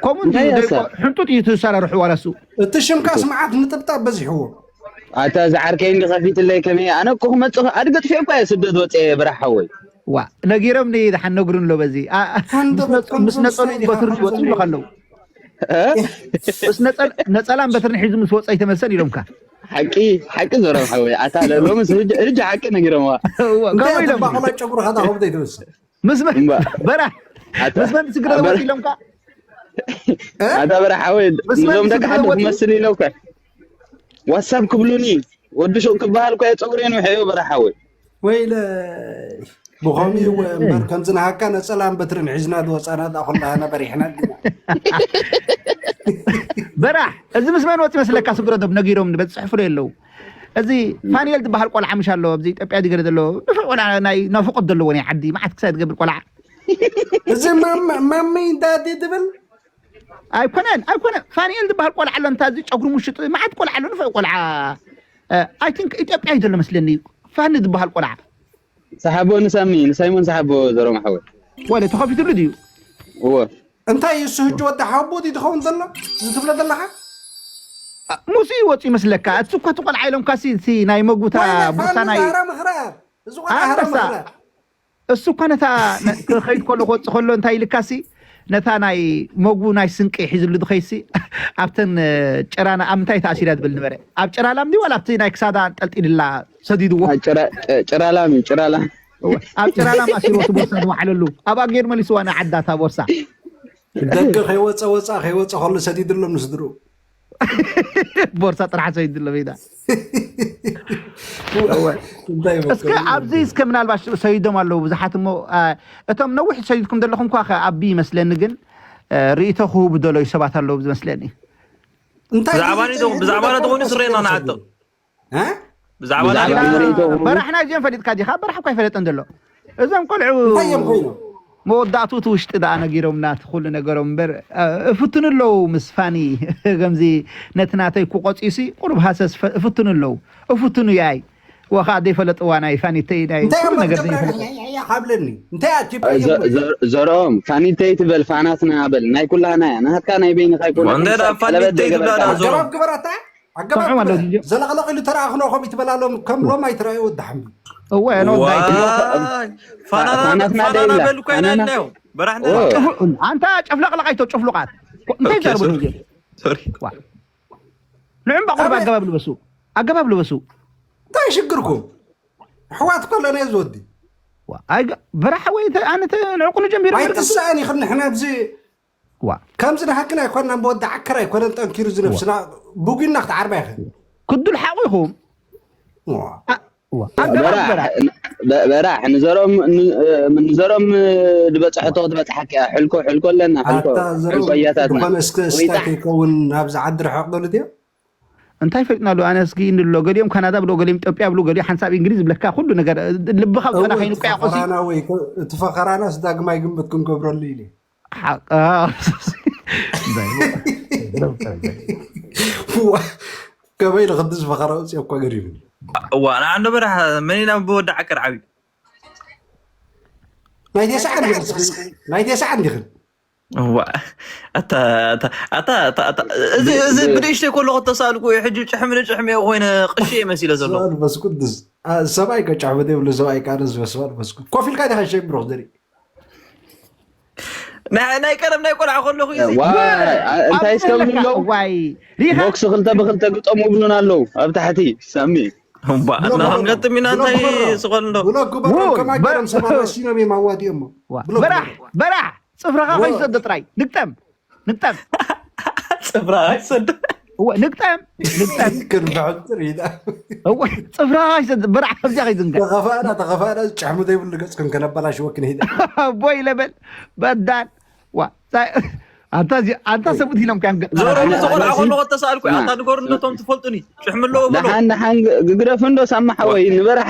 ከምኡ እንታይ እንድዩ እሳ? ሕንጡጥ እዩ ትሰራርሑ ዋላ እሱ እቲ ሽምካ ስምዓት ንጥብጣብ በዚሕዎ ኣታ ዝዓርከይ እንዲ ከፊትለይ ከመይ ኣነ እኮ ክመፅእ ኣድገጥፊ እኳ እየ ስደት ወፅየ በራሕ ሓወይ ዋ ነጊሮም ኒ ደሓን ነግሩን ኣሎ በዚ ኣ- ኣ- ከንዶ ምስ ነፁ- ምስ ነፀሉ ከንዶ በትሪ ከንዶ ይወፅኡ ይብሉ ኣለዉ እ? ምስ ነፀል- ነፀላን በትርን ሒዙ ምስ ወፀ ይተመልሰን ኢሎምካ ሓቂ ሓቂ ዞረም ሓወይ ኣታ ለ- ሎምስ ህጂ ህጂ ሓቂ ነጊሮምዋ እዎ፣ ከምኡ ኢሎም ባቆላ ጨጉሩ ከታ ከብደ ይትወስድ ምስ መ- እምባ። በራሕ ኣታ- ምስ መን ስግረ ኣታ- ወፂ ኢሎምካ ኣታ በራሕ ሓወይ ምስ መን ንዞም ደቂ ስግረ ሓንቲ ወፂ- ክመስል ኢለውካ ዋትሳፕ ክብሉኒ ወዲ ሹቕ ክበሃል እኳ የፀጉሪ ንውሐዮ በራሕ ሓወይ ወይለ ብኸምኡ እምበር ከምዚ ንሃካ ነፀላን በትርን ሒዝና ዝወፃና ዳ ኩላና በሪሕና ዲና በራሕ እዚ ምስ መን ወፂ መስለካ ስግረ ዶብ ነጊሮም በዝፅሕፍሉ የለዉ እዚ ፋኒኤል ዝበሃል ቆልዓ ምሽ ኣለዎ ኣብዚ ኢትዮጵያ ዝገለ ዘለዎ ንፉዕ ቆልዓ ናይ ናፍቆት ዘለዎ ናይ ዓዲ መዓት ክሳይ ትገብር ቆልዓ እዚ ማም- ማመይ እንዳዲ ትብል ኣይኮነን ኣይኮነን ፋኒኤል ዝበሃል ቆልዓ ኣሎ እንታ እዚ ጨጉሪ ሙሽጥ መዓት ቆልዓ ኣሎ ንፉዕ ቆልዓ ኣይ ቲንክ ኢትዮጵያ እዩ ዘሎ መስለኒ ፋኒ ዝበሃል ቆልዓ ሰሓቦ ንሳሚ ንሳይሞን ሰሓቦ ዘሮም ሓወይ ወለ ተኸፊትሉ ድዩ እዎ እንታይ እዩ እሱ ህጂ ወዲ ሓቦ ድዩ ትኸውን ዘሎ እዚ ትብሎ ዘለኻ ሙሲ ወፂ ይመስለካ እቲ እኳ እቲ ቆልዓ ኢሎምካ ሲ እቲ ናይ መጉታ ቦርሳ ናይ ዛራ ምኽራር እዚ ቆልዓ ሃራ ኣንበሳ ምኽራር እሱ እኳ ነታ ነ- ክኸይድ ከሎ ክወፅእ ከሎ እንታይ ኢልካ ሲ ነታ ናይ መጉ ናይ ስንቂ ሒዝሉ ድኸይሲ ኣብተን ጭራና ኣብ ምንታይ ተኣሲራ ትብል ነበረ ኣብ ጭራላም ድዩ ዋላ ኣብቲ ናይ ክሳዳ ጠልጢልላ ሰዲድዎ ጭራላም እዩ ጭራላም ኣብ ጭራላም ኣሲርዎ እቲ ቦርሳ ዝወዓለሉ ኣብኣ ገይሩ መሊስዋ ንዓዳ እታ ቦርሳ ደገ ከይወፀ ወፃ ከይወፀ ከሎ ሰዲድሎም ንስድሩ ቦርሳ ጥራሕ ሰይድሎም ኢዳ እንታይ እስከ ኣብዚ እስከ ምናልባት ሰይዶም ኣለዉ ብዙሓት እሞ እቶም ነዊሕ ሰይድኩም ዘለኹም ኳ ከ ኣቢ ይመስለኒ ግን ርእቶ ክህቡ ደለዩ ሰባት ኣለዉ ዝመስለኒ ብዛዕባ ዶ ብዛዕባ ዶ ትኾኑ ስረና ንዓጥቕ ብዛዕባ ብዛዕባ ርእቶ ክህቡ በራሕና እዚኦም ፈሊጥካ ዲኻ በራሕ እኳ ይፈለጠን ዘሎ እዞም ቆልዑ እንታይ እዮም ኮይኖም መወዳእቱ እቲ ውሽጢ ደኣ ነጊሮምና እቲ ኩሉ ነገሮም እምበር እፍትኑ ኣለዉ ምስ ፋኒ ከምዚ ነቲ ናተይ ክቆፅዩ ሲ ቁሩብ ሃሰስ እፍትኑ ኣለዉ እፍትኑ ያይ ወኻ ዘይፈለጥዋ ናይ ፋኒተይ ናይ እንታይ ኩሉ እዮም ነገር መገብራ ዘይፈለጥ ያያ ካብለኒ እንታይ ኣኪባ እዮም ዘ- ዘ- ዘርኦም ፋኒተይ ትበል ፋናትና በል ናይ ኩላህና እያ ናትካ ናይ በይንኻ ኣይኮነ እንተ ደኣ ፋኒተይ ትብላ ደኣ ዘርኦም ኣገባብ ግበራታ ኣገባብ ሰምዑ ማለት ግበራ እዩ። ዘለቕለቕ ኢሉ ተረኣኽኖ ከም ይትበላሎም ከም ሎም ኣይትረኣዩ ወዲ ሓምዱ እወ ኖ ዋይ ዳይት ፋናና ፋናትና ፋናና ደይብላ በሉ ኮይና ፋናና እናዮ በራሕና ኦ። ጭፍልቕ ኢሉ። ኣንታ ጨፍለቕለቕ ኣይቶ ጭፍሉቓት እንታይ ኦኬ፣ ዛርቡ ሶሪ። ሶሪ ንዕም ባቑርብ ኣገባብ ልበሱ ኣገባብ ልበሱ እንታይ ሽግርኩም ኣሕዋት ከለነ ዝወዲ በራሓ ወይ ኣነ ንዕቁኑ ጀሚሩ ኣይትስኣን ኢኽን ንሕና ኣብዚ ከምዚ ንሃክን ኣይኮንናን ብወዲ ዓከር ኣይኮነን ጠንኪሩ ዝነብስና ብጉና ክትዓርባ ይኽእል ክዱል ሓቑ ኢኹም ዋ። ኣገባብ በራሕ በ- በራሕ ንዘሮም ን- ንዘሮም ዝበፅሐቶ ክትበፅሓክ እያ ሕልኮ ሕልኮ ኣለና ሕልኮ ኣታ ዘረው ሕልኮ እያታትና ዝኾነ እስከ ወይታ ስታይ ከይከውን ናብዚ ዓዲ ርሕቕ በሉ ድዮ እንታይ ፈሊጥናሉ ኣነ እስኪ እንድሎ ገሊኦም ካናዳ ብሎ ገሊኦም ኢትዮጵያ ብሎ ገሊኦም ሓንሳብ እንግሊዝ ዝብለካ ኩሉ ነገር ልብኻ ብጠና ከይንቆያቆሲ ፈኸራና ወይ ከ- እቲ ፈኸራናስ ዳግማይ ግምት ክንገብረሉ ኢሉ ሓቅ ዋ፣ ከመይ ንክዲ ዝፈኸራ ውፅኦ እኳ ገሪሙኒ እዋ ንዓንዶ በራሕ መኒና ብወዲ ዓቀር ዓብዩ ናይ ቴስዓ እንዲኽን ናይ ቴስዓ እንዲኽን እዋ ኣታ ኣታ ኣታ ኣታ ኣታ እዚ እዚ ብንእሽተይ ከለኹ ተሳልኩ እዩ ሕጂ ጭሕሚ ንጭሕሚ እየ ኮይነ ቅሺ እየ መሲለ ዘለኹ ስብኣል መንፈስ ቅዱስ አ፣ ሰብኣይ ከጫሕበት የብሉ ሰብኣይ ካነ ዝበስባል መንፈስ ቅዱስ ኮፍ ኢልካ ዲኻ ሸይ ብሮክ ዘርኢ ናይ ናይ ቀደም ናይ ቆልዓ ከለኹ እዩ እዚ። ዋይ አ- እንታይ ኣብኡ እስከብሉ ዘለካ ኣለዉ እዋይ ሪኻ ቦክስ ክልተ ብክልተ ግጠሙ ይብሉና ኣለዉ ኣብ ታሕቲ ሳሚ እምባ እናኸም ገጥም ኢና እንታይ ስኾል እንዶ ብሎ ግበሮም ውይ፣ ከማ በ- ገይሮም ሰማና ሲኖም የማዋዲኦሞ ዋ፣ በራሕ በራሕ ፅፍርኻ ከይሰዶ ጥራይ ንግጠም ንግጠም ፅፍራ ኣይሰደ እወ፣ ንግጠም ንግጠም ክንብሕጥር ኢና እወ፣ ፅፍርኻ ከይሰዶ በራሕ ኣብዚኣ ከይዝንጋ ተኸፋእና ተኸፋእና ጭሕሚ ዘይብሉ ገፅክን ከነበላሽወክን ሂደ ኣቦይ ለበል በዳል ዋ ሳ- ኣንታ እዚ- ኣንታ ሰብኡት ኢሎም ከ ዞሮ ምስ ቆልዓ ኣነሲ- ከለኹ ተሳልኩ ኣታ ንገሩ ነቶም ትፈልጡኒ ጭሕሚ ኣለዎ በሎ ደሓን ደሓን ግ- ግግደፍ እንዶ ሳማ ሓወይ ንበራሕ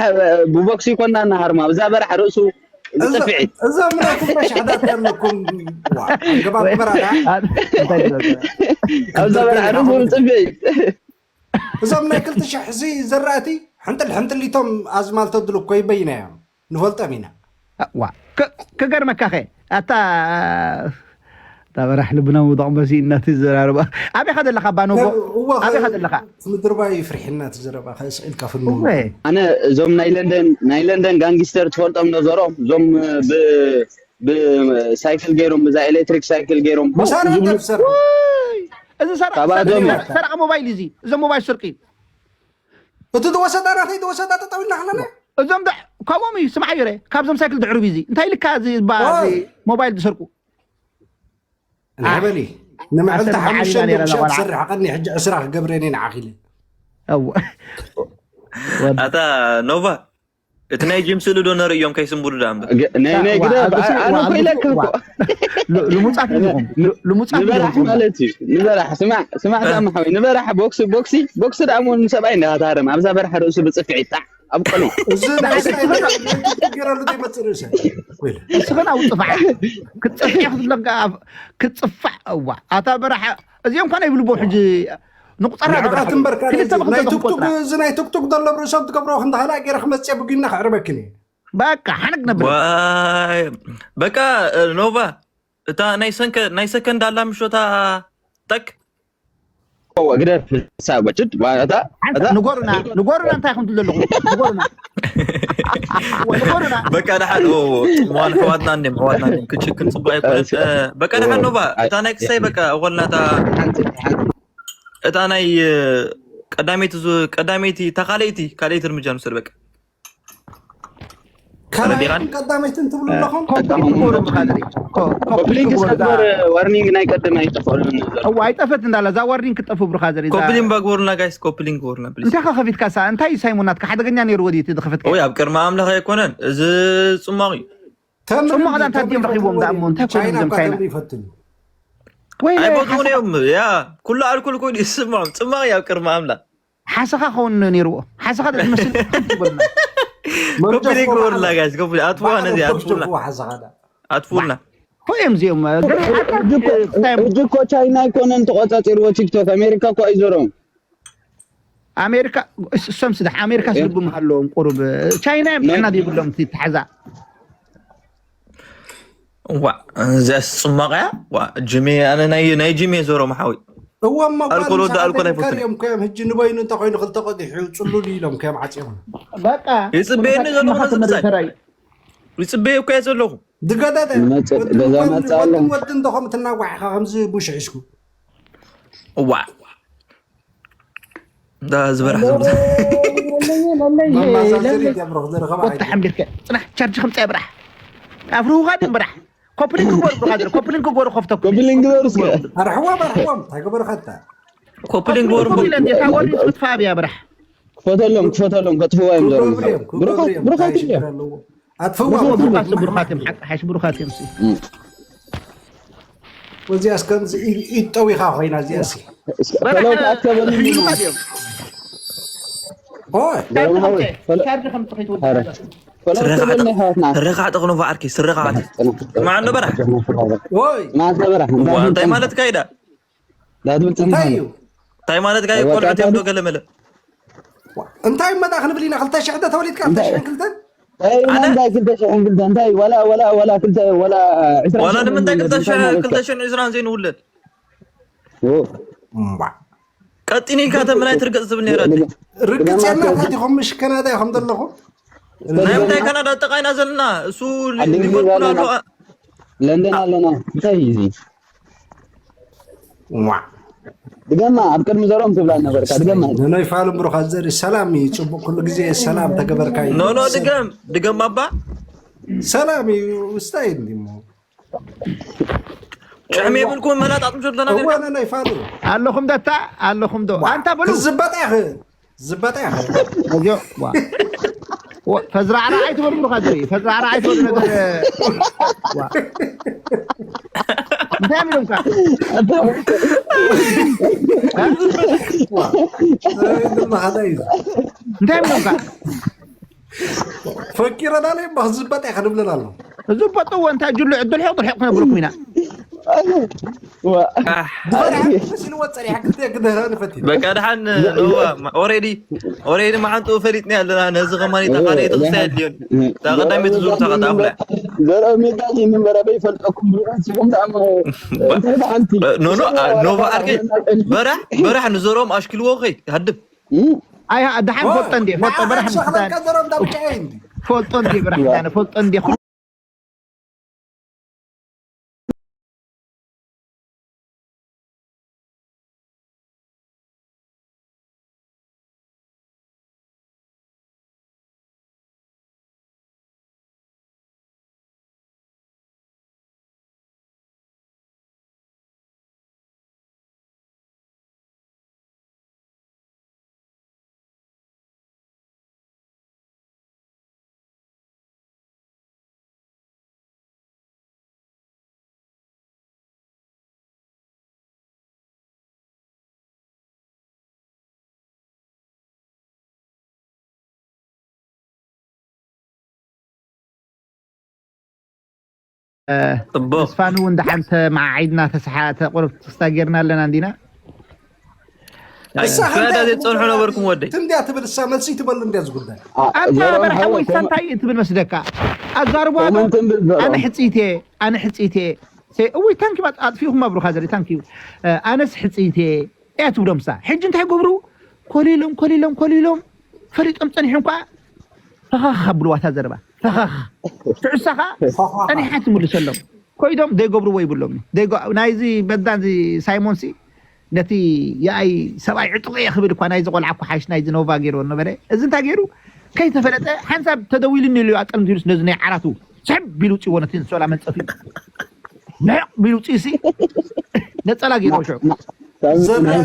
ብቦክሲ ይኮና እናሃርማ ብዛ በራሕ ርእሱ ብፅፍዒ እዞም ናይ ኩባ ሻሕዳት ኣለኩም ኣገባብ ግበራዳ ኣብዛ በራሕ ርእሱ ብፅፍዒ እዞም ናይ ክልተ ሽሕ እዚ ዘራእቲ ሕንጥል ሕንጥሊቶም ኣዝማልቶ ድልኮ ይበይና እዮም ንፈልጦም ኢና ዋ ከ- ከገርመካ ኸ ኣታ እታ በራሕ ልብና ምውዳቕ መሲ እናት ዘራርባ ኣበይ ኻ ዘለኻ ባኖጎ ኣበይ ኻ ዘለኻ ምድርባይ ፍርሒና ትዘረባ ከስኢልካ ፍኑ እወ ኣነ እዞም ናይ ለንደን ናይ ለንደን ጋንጊስተር ትፈልጦም ነዘሮም እዞም ብ ብሳይክል ገይሮም ብዛ ኤሌክትሪክ ሳይክል ገይሮም መሳርያ ዝብሉ ደብሰር ውይ፣ እዚ ሰረቕ ካባቶም ሰረቕ ሞባይል እዚ እዞም ሞባይል ስርቂ እቲ ተወሰዳና ከይተወሰዳ ጠጠው ኢልና ክለና እዞም ዶ- ካብኦም እዩ ስምዓ ገይረ ካብዞም ሳይክል ድዕርብ እዚ እንታይ ኢልካ እዚ ባ- ዋይ። እዚ ሞባይል ዝሰርቁ ንሕበሊ ንምዕልቲ ዓሰርተ ሓሙሽተ ዓቢና ነይራ ዶብሻ ቆልዓ። ትሰርሕ ቀኒ ሕጂ ዕስራ ክገብረኒ ንዓኺለ እወ። ኣታ ኖቫ እቲ ናይ ጂም ስእሊ ዶ ነርእዮም ከይስንብሉ ዳ እምበር ግ- ናይ ናይ ግደ ዋ፣ ኣነ እኮ ኢለካ እኮ ሉ- ልሙጻት ኢኹም ሉ- ልሙጻት ንበራሕ ኢኹም ማለት እዩ ንበራሕ ስማዕ ስማዕ ሳሚ ሓወይ ንበራሕ ቦክሲ ቦክሲ ቦክሲ ደኣ ሞ ንሰብኣይ እንዳታረም ኣብዛ በራሕ ርእሱ ብፅፍዒ ጣዕ ኣብ ቆልዑ እዚ ናይ እስራኤል ገይረሉ ዘይመፅእ ርእሰ ወይለ እስኽን ኣውፅፋዕ ክትፀፍዕ ክትብለካ ክትፅፋዕ እዋ ኣታ በራሕ እዚኦም ኮነ ይብልቦ ሕጂ ንቁፀራ ንዕቐት እምበርካ ክልተ ብክልተ ናይ ዝቆፅራ ቱክቱክ እዚ ናይ ቱክቱክ ዘሎ ርእሶም ትገብሮ ክንዳሃላ ገይረ ክመፅእ ብጉና ክዕርበክን እየ በቃ ሓነግ ነብር ዋይ በቃ ኖቫ እታ ናይ ሰንከ ናይ ሰከንድ ኣላ ምሾታ ጠቅ ግደፍ ሳብ ወጭድ እታ እታ ንጎሩና ንጎሩና እንታይ ከም ትብሉ ኣለኹም ንጎሩና ንጎሩና በቃ ደሓን ኦ፣ ጽምዋ ንሕዋትና እንዲም ሕዋትና እንዲም ክጭክን ጽቡቅ ኣይኮነን እሺ። እ፣ በቃ ደሓን ኖባ ኣይ- እታ ናይ ክሳይ በቃ እኮልናታ ሓንቲ ሓንቲ እታ ናይ እ፣ ቀዳመይቲ ዙ- ቀዳመይቲ እታ ካልኣይቲ ካልኣይቲ እርምጃ ንውሰድ በቃ ካልኣይትን ተረዲኻን? ቀዳመይትን ትብሉ ኣለኹም ኮምፕሊት ክገብሩ ብኻድሪ ኮምፕሊት ስከበር ዋርኒንግ ናይ ቀደም ኣይጠፍኦልን እዋ ኣይጠፈት እንዳላ እዛ ዋርኒንግ ክጠፉ ብርኻ ዘሪ ኮፕሊን ባግበሩልና ጋይስ ኮፕሊን ግበሩልና ፕሊዝ እንታይ ከኸፊትካ ሳ እንታይ ሳይሞን ናትካ ሓደገኛ ነይሩ ወዲ እቲ ዝኸፈትካ ወይ ኣብ ቅድሚ ኣምላኽ ኣይኮነን እዚ ጽማቕ እዩ ጽማቕ ዳ እንታይ ድዮም ረኺቦም ዳ እሞ እንታይ ኮይኖም ቻይና እዞም እኳ ቻይና ተምሪ ይፈትኑ ወይ ኣይፈትውን እዮም ያ ኩሉ ኣልኮል ኮይኑ ይስምዖም ጽማቕ እዩ ኣብ ቅድሚ ኣምላኽ ሓሰኻ ከውን ነይርዎ ሓሰኻ ዝመስል ይበልና ኮፕሊን ግበሩልና ጋይስ ኮፕሊን ኣትዋ ነዚ ኣትፉልና ሓሰኻዳ ኣትፉልና ኮይም እዚኦም ሕጂ እኮ ቻይና ኣይኮነን ተቆጻጺርዎ ቲክቶክ ኣሜሪካ እኮ ኣይዞሮም ኣሜሪካ እሶም ስዳሕ ኣሜሪካ ስልብም ኣለዎም ቁሩብ ቻይና እዮም ጥዕና ዘይብሎም እቲ ተሓዛ ዋ እዚኣስ ጽማቕ እያ ዋ ጅሜ ኣነ ናይ ናይ ጅሜ ዞሮ መሓዊ እዎ እሞ ኣልኮል ወዲ ኣልኮል ኣይፈቱን እዮም ኮዮም ሕጂ ንበይኑ እንተኮይኑ ክልተ ቀዲሑ ጽሉል ኢሎም ኮዮም ዓጽዮም በቃ ይጽበየኒ ዘሎ ኩነታት ክነስምሳይ። መደሰራይ ይጽበየ እኮ እየ ዘለኹ ድገደደ መጽእ- ገዛ መጽእ ኣሎ። ወዲ እንደኹም ትናጓሕኻ ከምዚ ቡሽ ሒዝኩ እዋ እንዳ ዝበራሕ ዘሎ መማሳሰሪ ገብረ ክዘርኸባ ወታ ሓምቢርካ ጽናሕ ቻርጅ ከምጻ ብራሕ ኣፍርሁኻ ድም ብራሕ ኮፕሊንግ ግበሩ ብኻድር ኮፕሊንግ ግበሩ ከፍተኩ ኮፕሊንግ ግበሩ እስከ ኣርሕዎም ኣርሕዎም እንታይ ገበርካ እታ ኮፕሊንግ ግበሩ ኮፕሊንግ እንዴት ኣወርድ ክትፋ ኣብያ ብራሕ ክፈተሎም ክፈተሎም ከጥፍዋ እዮም ክገብሩ ዘሮም እዮም ክገብሩ እዮም እንታይ ብሩኻት ሽግር እዮም ኣለዎ ኣጥፍዋ ብሩኻት ብሩኻት እዮም ሓቂ ሓሽ ብሩኻት እዮም ሲ እም። ወዚኣስ ከምዚ ኢድ ጠዊኻ ኮይና እዚኣሲ እስከ ፈለው ተኣከበሉ ሕዩማት እዮም ኦይ ዘሮም ሓወይ ፈለው ካርድ ከም ጽሒት ወዲ ኧረ ፈለው ስረኻ ተበልና ዕጠቕ- ይሓዋትና ስረኻ ዕጠቕ ንፉ ዓርከይ ስረኻ ዕጠቕ። ማዕኖ በራሕ ኦይ ማንተ በራሕ ዋ እንታይ ማለት ካይዳ ዳትብል እንታይ እዩ እንታይ ማለት ካይ ቆልዑት እዮም ዶ ገለመለ እንታይ መጣ ክንብል ኢና ክልተ ሽሕ ዶ ተወሊድካ ክልተ ሽሕን ክልተን እንታይ ክልተ ሽሕን ክልተ እንታይ ወላ ወላ ወላ ክልተ ወላ ዕስራ ዋላ ሽሕ ንምንታይ ማለት ክልተ እንታይ ማለት ክልተ ሽሕን ዕስራን ዘይንውለድ ኦ፣ እምባ ቀጢኒ ኢልካ ተምናይ ትርገፅ ዝብል ነይራ ርግፅ የላ እንታይ ዲኹም ምሽ ከናዳ ኢኹም ዘለኹም ናይ ምንታይ ካናዳ ጠቃይና ዘለና እሱ ዓዲ እንግሊዝ ሊቨርፑል ኣለና። ኣሎ ለንደን ኣለና እንታይ እዩ እዚ ዋ ድገማ ኣብ ቅድሚ ዘሮም ትብላ ነበርካ ድገማ ንናይ ፋሉ ብሩኻ ዘሪ ሰላም እዩ ፅቡቅ ኩሉ ግዜ ሰላም ተገበርካ እዩ ኖ ኖ ድገም ድገም ኣባ ሰላም እዩ ስታይ እንዲሞ ጭዕሚ የብልኩም መላጣ ጥምሹር ተናገርካ እዋነ ናይ ፋሉ ኣለኹም ደታ ኣለኹም ዶ ኣንታ በሉ ክዝበጥ ያኽ ዝበጥ ያኽ እዚኦ ዋ ዋ፣ ፈዝራዕራዕ ኣይትበሉ ብሩኻ ዘርኢ ፈዝራዕራዕ ኣይትበሉ ነገር ዋ። እንታይ ሚሎምካ እንታይ ሚሎምካ ፈኪረና ለ እባ ክዝበጥ ያኽ ንብለና ኣሎ ዝበጥዎ እንታይ ጅሉ ዕድል ሕቕ ድርሕቕ ክነብርኩም ኢና መሲልዎ ፀሪሓ ክልተ ክደህራ ንፈት በቃ ድሓን ኦሬዲ ኦሬዲ መዓንጥኡ ፈሊጥኒ ኣለና ነዚ ከማኒ ተኻደ ተኽሳ የድልዮን እታ ቀዳሚት ዙር ተኸታፍላ ዘርኦ ሜዳ ይንበረ በይፈልጠኩም ብሉቃት ሲኹም ተኣምሮ እንታይ ሓንቲ ኖኖ ኖቫ ኣርጌ በራሕ በራሕ ንዘሮም ኣሽክልዎ ኸይ ሃድም ኣይ ደሓን ፎልጦ እንዴ ፎልጦ በራሕ ምክታን ሸኸለካ ዘሮም ዳብጫ እንዲ ፎልጦ እንዴ በራሕ ምክታን ፎልጦ እንዴ ጽቡቕ ተስፋን እውን ደሓን ተመዓዒድና ተሰሓተ ቁሩብ ትስታ ጌርና ኣለና እንዲና ዛዳ ዘይትጸንሑ ነበርኩም ወደይ ትንድያ ትብል እሳ መልሲ ትበሉ እንድያ ዝጉዳይ ኣንታ በርሓ ወይ ሳንታይ ትብል መስደካ ኣዛርባ ኣነ ሕፅይቴ ኣነ ሕፅይቴ እውይ ታንኪ ኣጥፊኹም ኣብሩኻ ዘሪ ታንኪ ኣነስ ሕፅይቴ እያ ትብሎም ሳ ሕጂ እንታይ ገብሩ ኮሊሎም ኮሊሎም ኮሊሎም ፈሊጦም ፀኒሖም ከዓ ፈኸኽ ኣብልዋታ ዘረባ ፈኸኽ ትዕሳኻ ፀኒሓ ትምልሰሎም ኮይዶም ዘይገብርዎ ይብሎም ናይዚ በዳዚ ሳይሞንሲ ነቲ የኣይ ሰብኣይ ዕጡቕ እየ ክብል እኳ ናይዚ ቆልዓ እኳ ሓይሽ ናይዚ ኖቫ ገይርዎ ነበረ እዚ እንታይ ገይሩ ከይተፈለጠ ሓንሳብ ተደዊሉኒ ኢሉ ኣጠልም ኢሉስ ነዚ ናይ ዓራቱ ስሕብ ቢሉ ውፅዎ ነቲ ንሶላ መንፀፊ ንሕቕ ቢሉ ውፅኢሲ ነፀላ ገይርዎ ሽዑ ዘለካ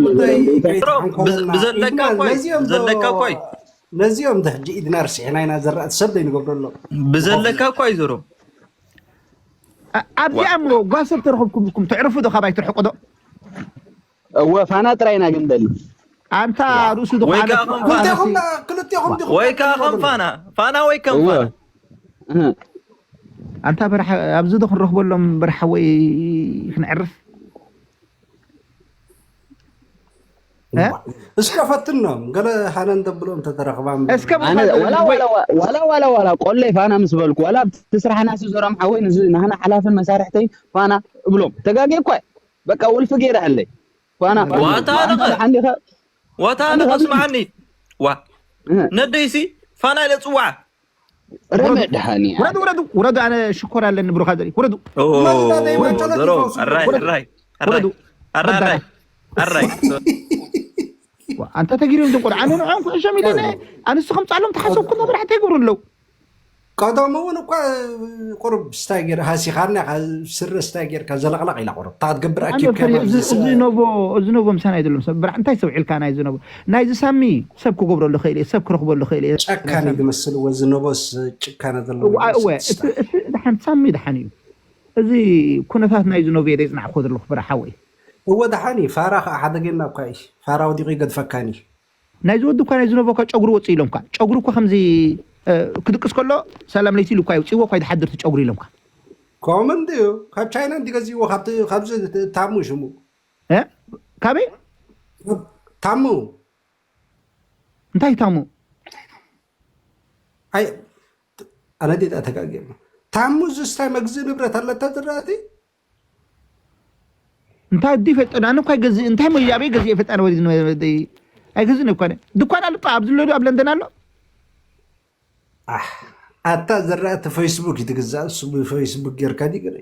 ጉዳይ ብዘለካ እኳ እዩ ዘለካ እኳ እዩ ነዚኦም ሕጂ ኢድና ርስሕና ኢና ዘራእቲ ሰብ ዘይንገብረሎም ብዘለካ እኳ እዩ ዘሮ ኣብዚኣ እሞ ጓል ሰብ ተረኸብኩም ኢልኩም ተዕርፉ ዶ ካባይ ትርሕቁ ዶ እወ ፋና ጥራይ ኢና ግን ደሊ ኣንታ ርእሱ ወይ ከዓ ድኳነ ከም ፋና ክልቴኹም ክልቴኹም ዲኹም ወይ ከዓ ከም ፋና ፋና ወይ ከም እወ ፋና እህ። ኣንታ በርሓ ኣብዚ ዶ ክንረኽበሎም በርሓ ወይ ክንዕርፍ እ? እስከ ፈትኖም ገለ ሃነን ተብሎም ተተረኽባም እስከ ኣነ ዋላ ዋላ ዋላ ዋላ ዋላ ቆለይ ፋና ምስ በልኩ ዋላ ኣብቲ ስራሕና ስዘሮም ሓወይ ንዚ ናህና ሓላፍን መሳርሕተይ ፋና እብሎም ተጋጌ እኳ በቃ ወልፊ ገይረ ኣለይ ፋና ፋና ዋታ ፋና ነኸ- ሓንዲኸ ዋታ ነኸ ስምዓኒ ዋ እህ። ነደይሲ ፋና ኢለ ጽዋዓ ረመድ ሃኒ ውረዱ ውረዱ ውረዱ ኣነ ሽኮር ኣለኒ ብሩኻ ዘሪ ውረዱ ኦ፣ መላ ዘይመጨረሻ ዘሮ ይፈውሱ። ኣራይ ኣራይ ኣራይ ወረዱ። ኣራይ ኣራይ ኣራይ ዋ፣ ኣንታ ተጊሮም ዝቆልዓ ኣነ ንዖም ኩዕሾም ኢለ ኣነ ኣንሱ ከምፃሎም ተሓሰብኩ ነበር ሓታ ይገብሩ ኣለዉ ቀደሙ እውን እኳ ቁሩብ ስታይ ጌር ሃሲኻና ኢኻ፣ ስረ ስታይ ጌርካ ዘለቕለቕ ኢላ ቁሩብ። እታ ክትገብር ኣነ ኣኪብካ ፈሪ-፣ ናብ እዚ፣ እዚ ዝስእ-፣ ኖቦ፣ እዚ ኖቦ ምሳና ኣይደሎም ሰብ ብራ-፣ እንታይ ሰብ ዒልካ ናይዚ ኖቦ? ናይዚ ሳሚ ሰብ ክገብረሉ ክእል እየ፣ ሰብ ክረኽበሉ ክእል እየ። ናይ ጨካን እዩ ሳሚ። ዝመስል፣ ወዚ ኖቦስ ጭካነ ዘለዎ እዋ፣ እወ፣ ይመስል እቲ፣ ስታይ። እቲ ድሓን ሳሚ ድሓን እዩ። እዚ ኩነታት ናይዚ ኖቤ ዘይጽናዕኮ ዘለኹ ብራ ሓወይ። እወ፣ ደሓን እዩ። ፋራ ኸዓ ሓደገና እኳ እዩ። ፋራ ወዲቑ ይገድፈካን እዩ። ናይዚ ወዲ እኳ ናይዚ ኖቦ እኳ ጨጉሪ ወፅእ ኢሎም እኳ። ጨጉሪ እኳ ከምዚ፣ እ፣ ክድቅስ ከሎ ሰላም ለይቲ ኢሉ እኳ ይውፅእዎ እኳ ይድሓድር እቲ ጨጉሪ ኢሎም እኳ። ኮመን ድዩ? ካብ ቻይና እንዲ ገዚእዎ፣ ካብቲ፣ ካብዚ ታሙ ሽሙ። እ? ካበይ? ታሙ። እንታይ ታሙ? ኣይ፣ ኣነ ዴታ ተጋጊ። ታሙ ዝስታይ መግዚ ንብረት ኣለታ ዝራእቲ? እንታይ ዲ ፈጠና? ኣነ እኳ ኣይገዝእ፣ እንታይ ሞ ኣበይ ገዝእ ፈጠና? ወዲ ወዲ ኣይገዝእ እኮ ኣነ። ድኳን ኣሎ፣ ኣብ ዝለዱ ኣብ ለንደን ኣሎ። ኣሕ፣ ኣታ ዝራእቲ ፌስቡክ ይትግዛእ፣ እሱ ብፌስቡክ ጌርካ ዲ ገለ።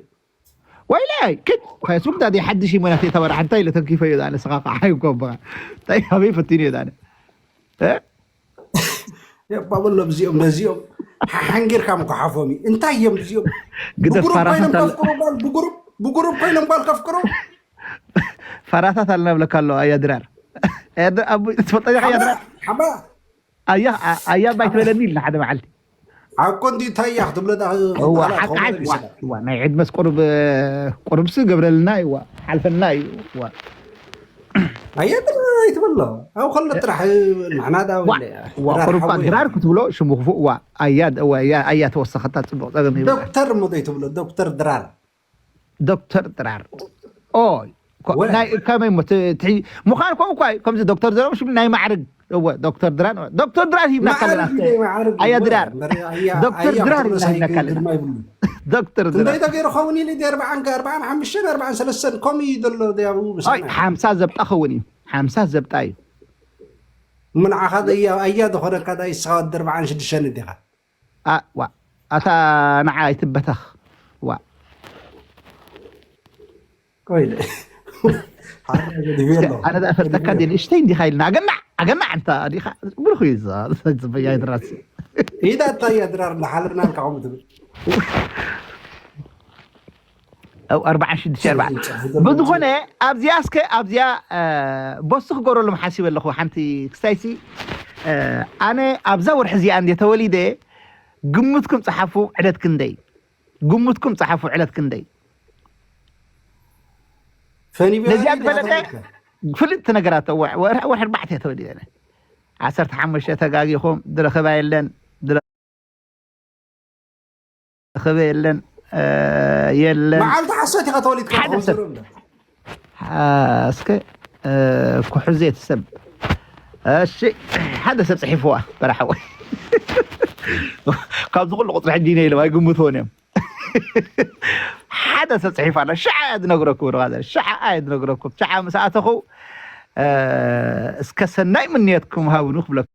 ወይለይ፣ ክድ ፌስቡክ ዳዲ ሓድሽ ይመናት የተበራ ሓንታ ኢለ ተንኪፈ እዩ ዳነ፣ ስኻ ከዓ ኣይኮ በኻ። እንታይ ኣበይ ፈቲኑ እዩ ዳነ? እ? የባበሎም እዚኦም ነዚኦም ሓሓንጊርካ ምኳሓፎም እዩ። እንታይ እዮም እዚኦም? ግደፍ ብጉሩብ ኮይኖም ፋራሳት ኣለ-፣ ከፍቅሩ ጓል፣ ብጉሩብ፣ ብጉሩብ ኮይኖም ጓል ከፍቅሩ? ፋራሳት ኣለና ብለካ ኣሎ፣ ኣያ ድራር። ኣያ ድ-፣ ኣቡ-፣ ትፈልጠኛ ኣያ ድራር? ሓባ፣ ኣያ፣ ኣ-፣ ኣያ ባይ ትበለኒ ኢልና ሓደ መዓልቲ። ሓቆ እንዲ እንታይ እያ ክትብሎ ዳ-፣ እዋ፣ ክበሃል ሓቂ፣ ከምኡ ሓቂ፣ እዋ፣ ይስራሕ። እዋ፣ ናይ ዕድመስ ቁሩብ፣ ቁሩብሲ ገብረልና እዩ፣ እዋ፣ ሓልፈልና እዩ፣ እዋ። ኣያ ድራር ኣይትበሎ። ኣብ ከሎ ጥራሕ ንሕና ዳ ዋ፣ ወለ። ዋ፣ ድራር ቁሩብ እኳ ሓወይ። ድራር ክትብሎ ሽሙ ክፉእ፣ ዋ፣ ኣያ፣ ዋ፣ ኣያ፣ ኣያ ተወሰኸታ ጽቡቕ ጸገም ይብላ። ዶክተር እሞ ዘይትብሎ፣ ዶክተር ድራር። ዶክተር ድራር። ኦ፣ ኮ-፣ ወ-፣ ናይ ከመይ እሞ ት-፣ ትሒ-፣ ምዃን ከምኡ እኳ እዩ። ከምዚ ዶክተር ድራር ሽም ናይ ማዕርግ። እወ፣ ዶክተር ድራር፣ ዶክተር ድራር ሂብናካ ኣለና። ማዕርግ እዩ፣ ማዕርግ ኣያ እወ፣ ድራር። እምበር ኣያ፣ ዶክተር ኣያ ድራር ክትብሎ ኢልና ሳይ ሂብናካ ኣለና። ግርማ ይብሉ። ዶክተር ድራር። ክንደይ ተገይሩ ኸውን ኢሉ፣ ኣርባዓን፣ ኣርባዓን ሓሙሽተን፣ ኣርባዓን ሰለስተን፣ ከምኡ እዩ ዘሎ፣ ያው ኣይ፣ ብሰማይ። ሓምሳ ዘብጣ ኸውን እዩ። ሓምሳ ዘብጣ እዩ። ምን ዓኻ ደያ፣ ኣያ ዝኾነካ ዳይ ስኻ ወዲ ኣርባዓን ሽዱሽተን እንዲኻ። ኣ-፣ ዋ፣ ኣታ ንዓ ኣይትበተኽ። ዋ። ቆይ፣ ሓደ ገድፌ ኣሎ። ኣነ ደኣ ፈልጠካ ገድፌ። እንዴ፣ ንእሽተይ እንዲኻ ኢልና፣ ኣገናዕ፣ ኣገናዕ እንታ ዲኻ፣ ብሩኽ እዩ፣ እዛ፣ እዛ፣ እዛ፣ በያ ድራሲ። ኢዳ እታ እያ ድራር እንዳሓለና ኢልካ ከምኡ ትብል። ኣብ ኣርባዓን ሽዱሽተ ኣርባዓን። ብዝኾነ፣ ኣብዚኣ እስከ፣ ኣብዚኣ፣ እ፣ ቦስ ክገብረሎም ሓሲበ ኣለኹ፣ ሓንቲ ክስታይሲ፣ እ፣ ኣነ ኣብዛ ወርሒ እዚኣ እንዴ ተወሊደ፣ ግምትኩም ጸሓፉ፣ ዕለት ክንደይ? ግምትኩም ጸሓፉ፣ ዕለት ክንደይ? ፈኒ ነዚኣ በራሪ ዝፈለጠ ዲኻ? ፍልጥቲ ነገራት፣ ወ-፣ ወርሒ፣ ወርሒ ኣርባዕተ እየ ተወሊደ ኣነ። ዓሰርተ ሓሙሽተ ተጋጊኹም፣ ዝረኸባ የለን፣ ዝረኸበ የለን፣ እ፣ የለን። መዓልቲ ሓሶት ኢኻ ተወሊድካ ሓደ ትኸውን ሰብ። ዝረብ ዶ? አ፣ እስከ፣ እ፣ ኩሕዜት ሰብ። እሺ፣ ሓደ ሰብ ጽሒፍዋ፣ በራሕወ። ካብዚ ኩሉ ቁጽሪ ሕጂ ነይ ኢሎም ኣይግምትዎን እዮም። ሓደ ሰብ ጽሒፍ ኣላ። ሽዓ እያ ዝነግረኩም፣ ብራዘር። ሽዓ እያ ዝነግረኩም። ሽዓ ምስ ኣተኹ፣ እ፣ እስከ ሰናይ ምንየትኩም ሃቡኒ ክብለኩም።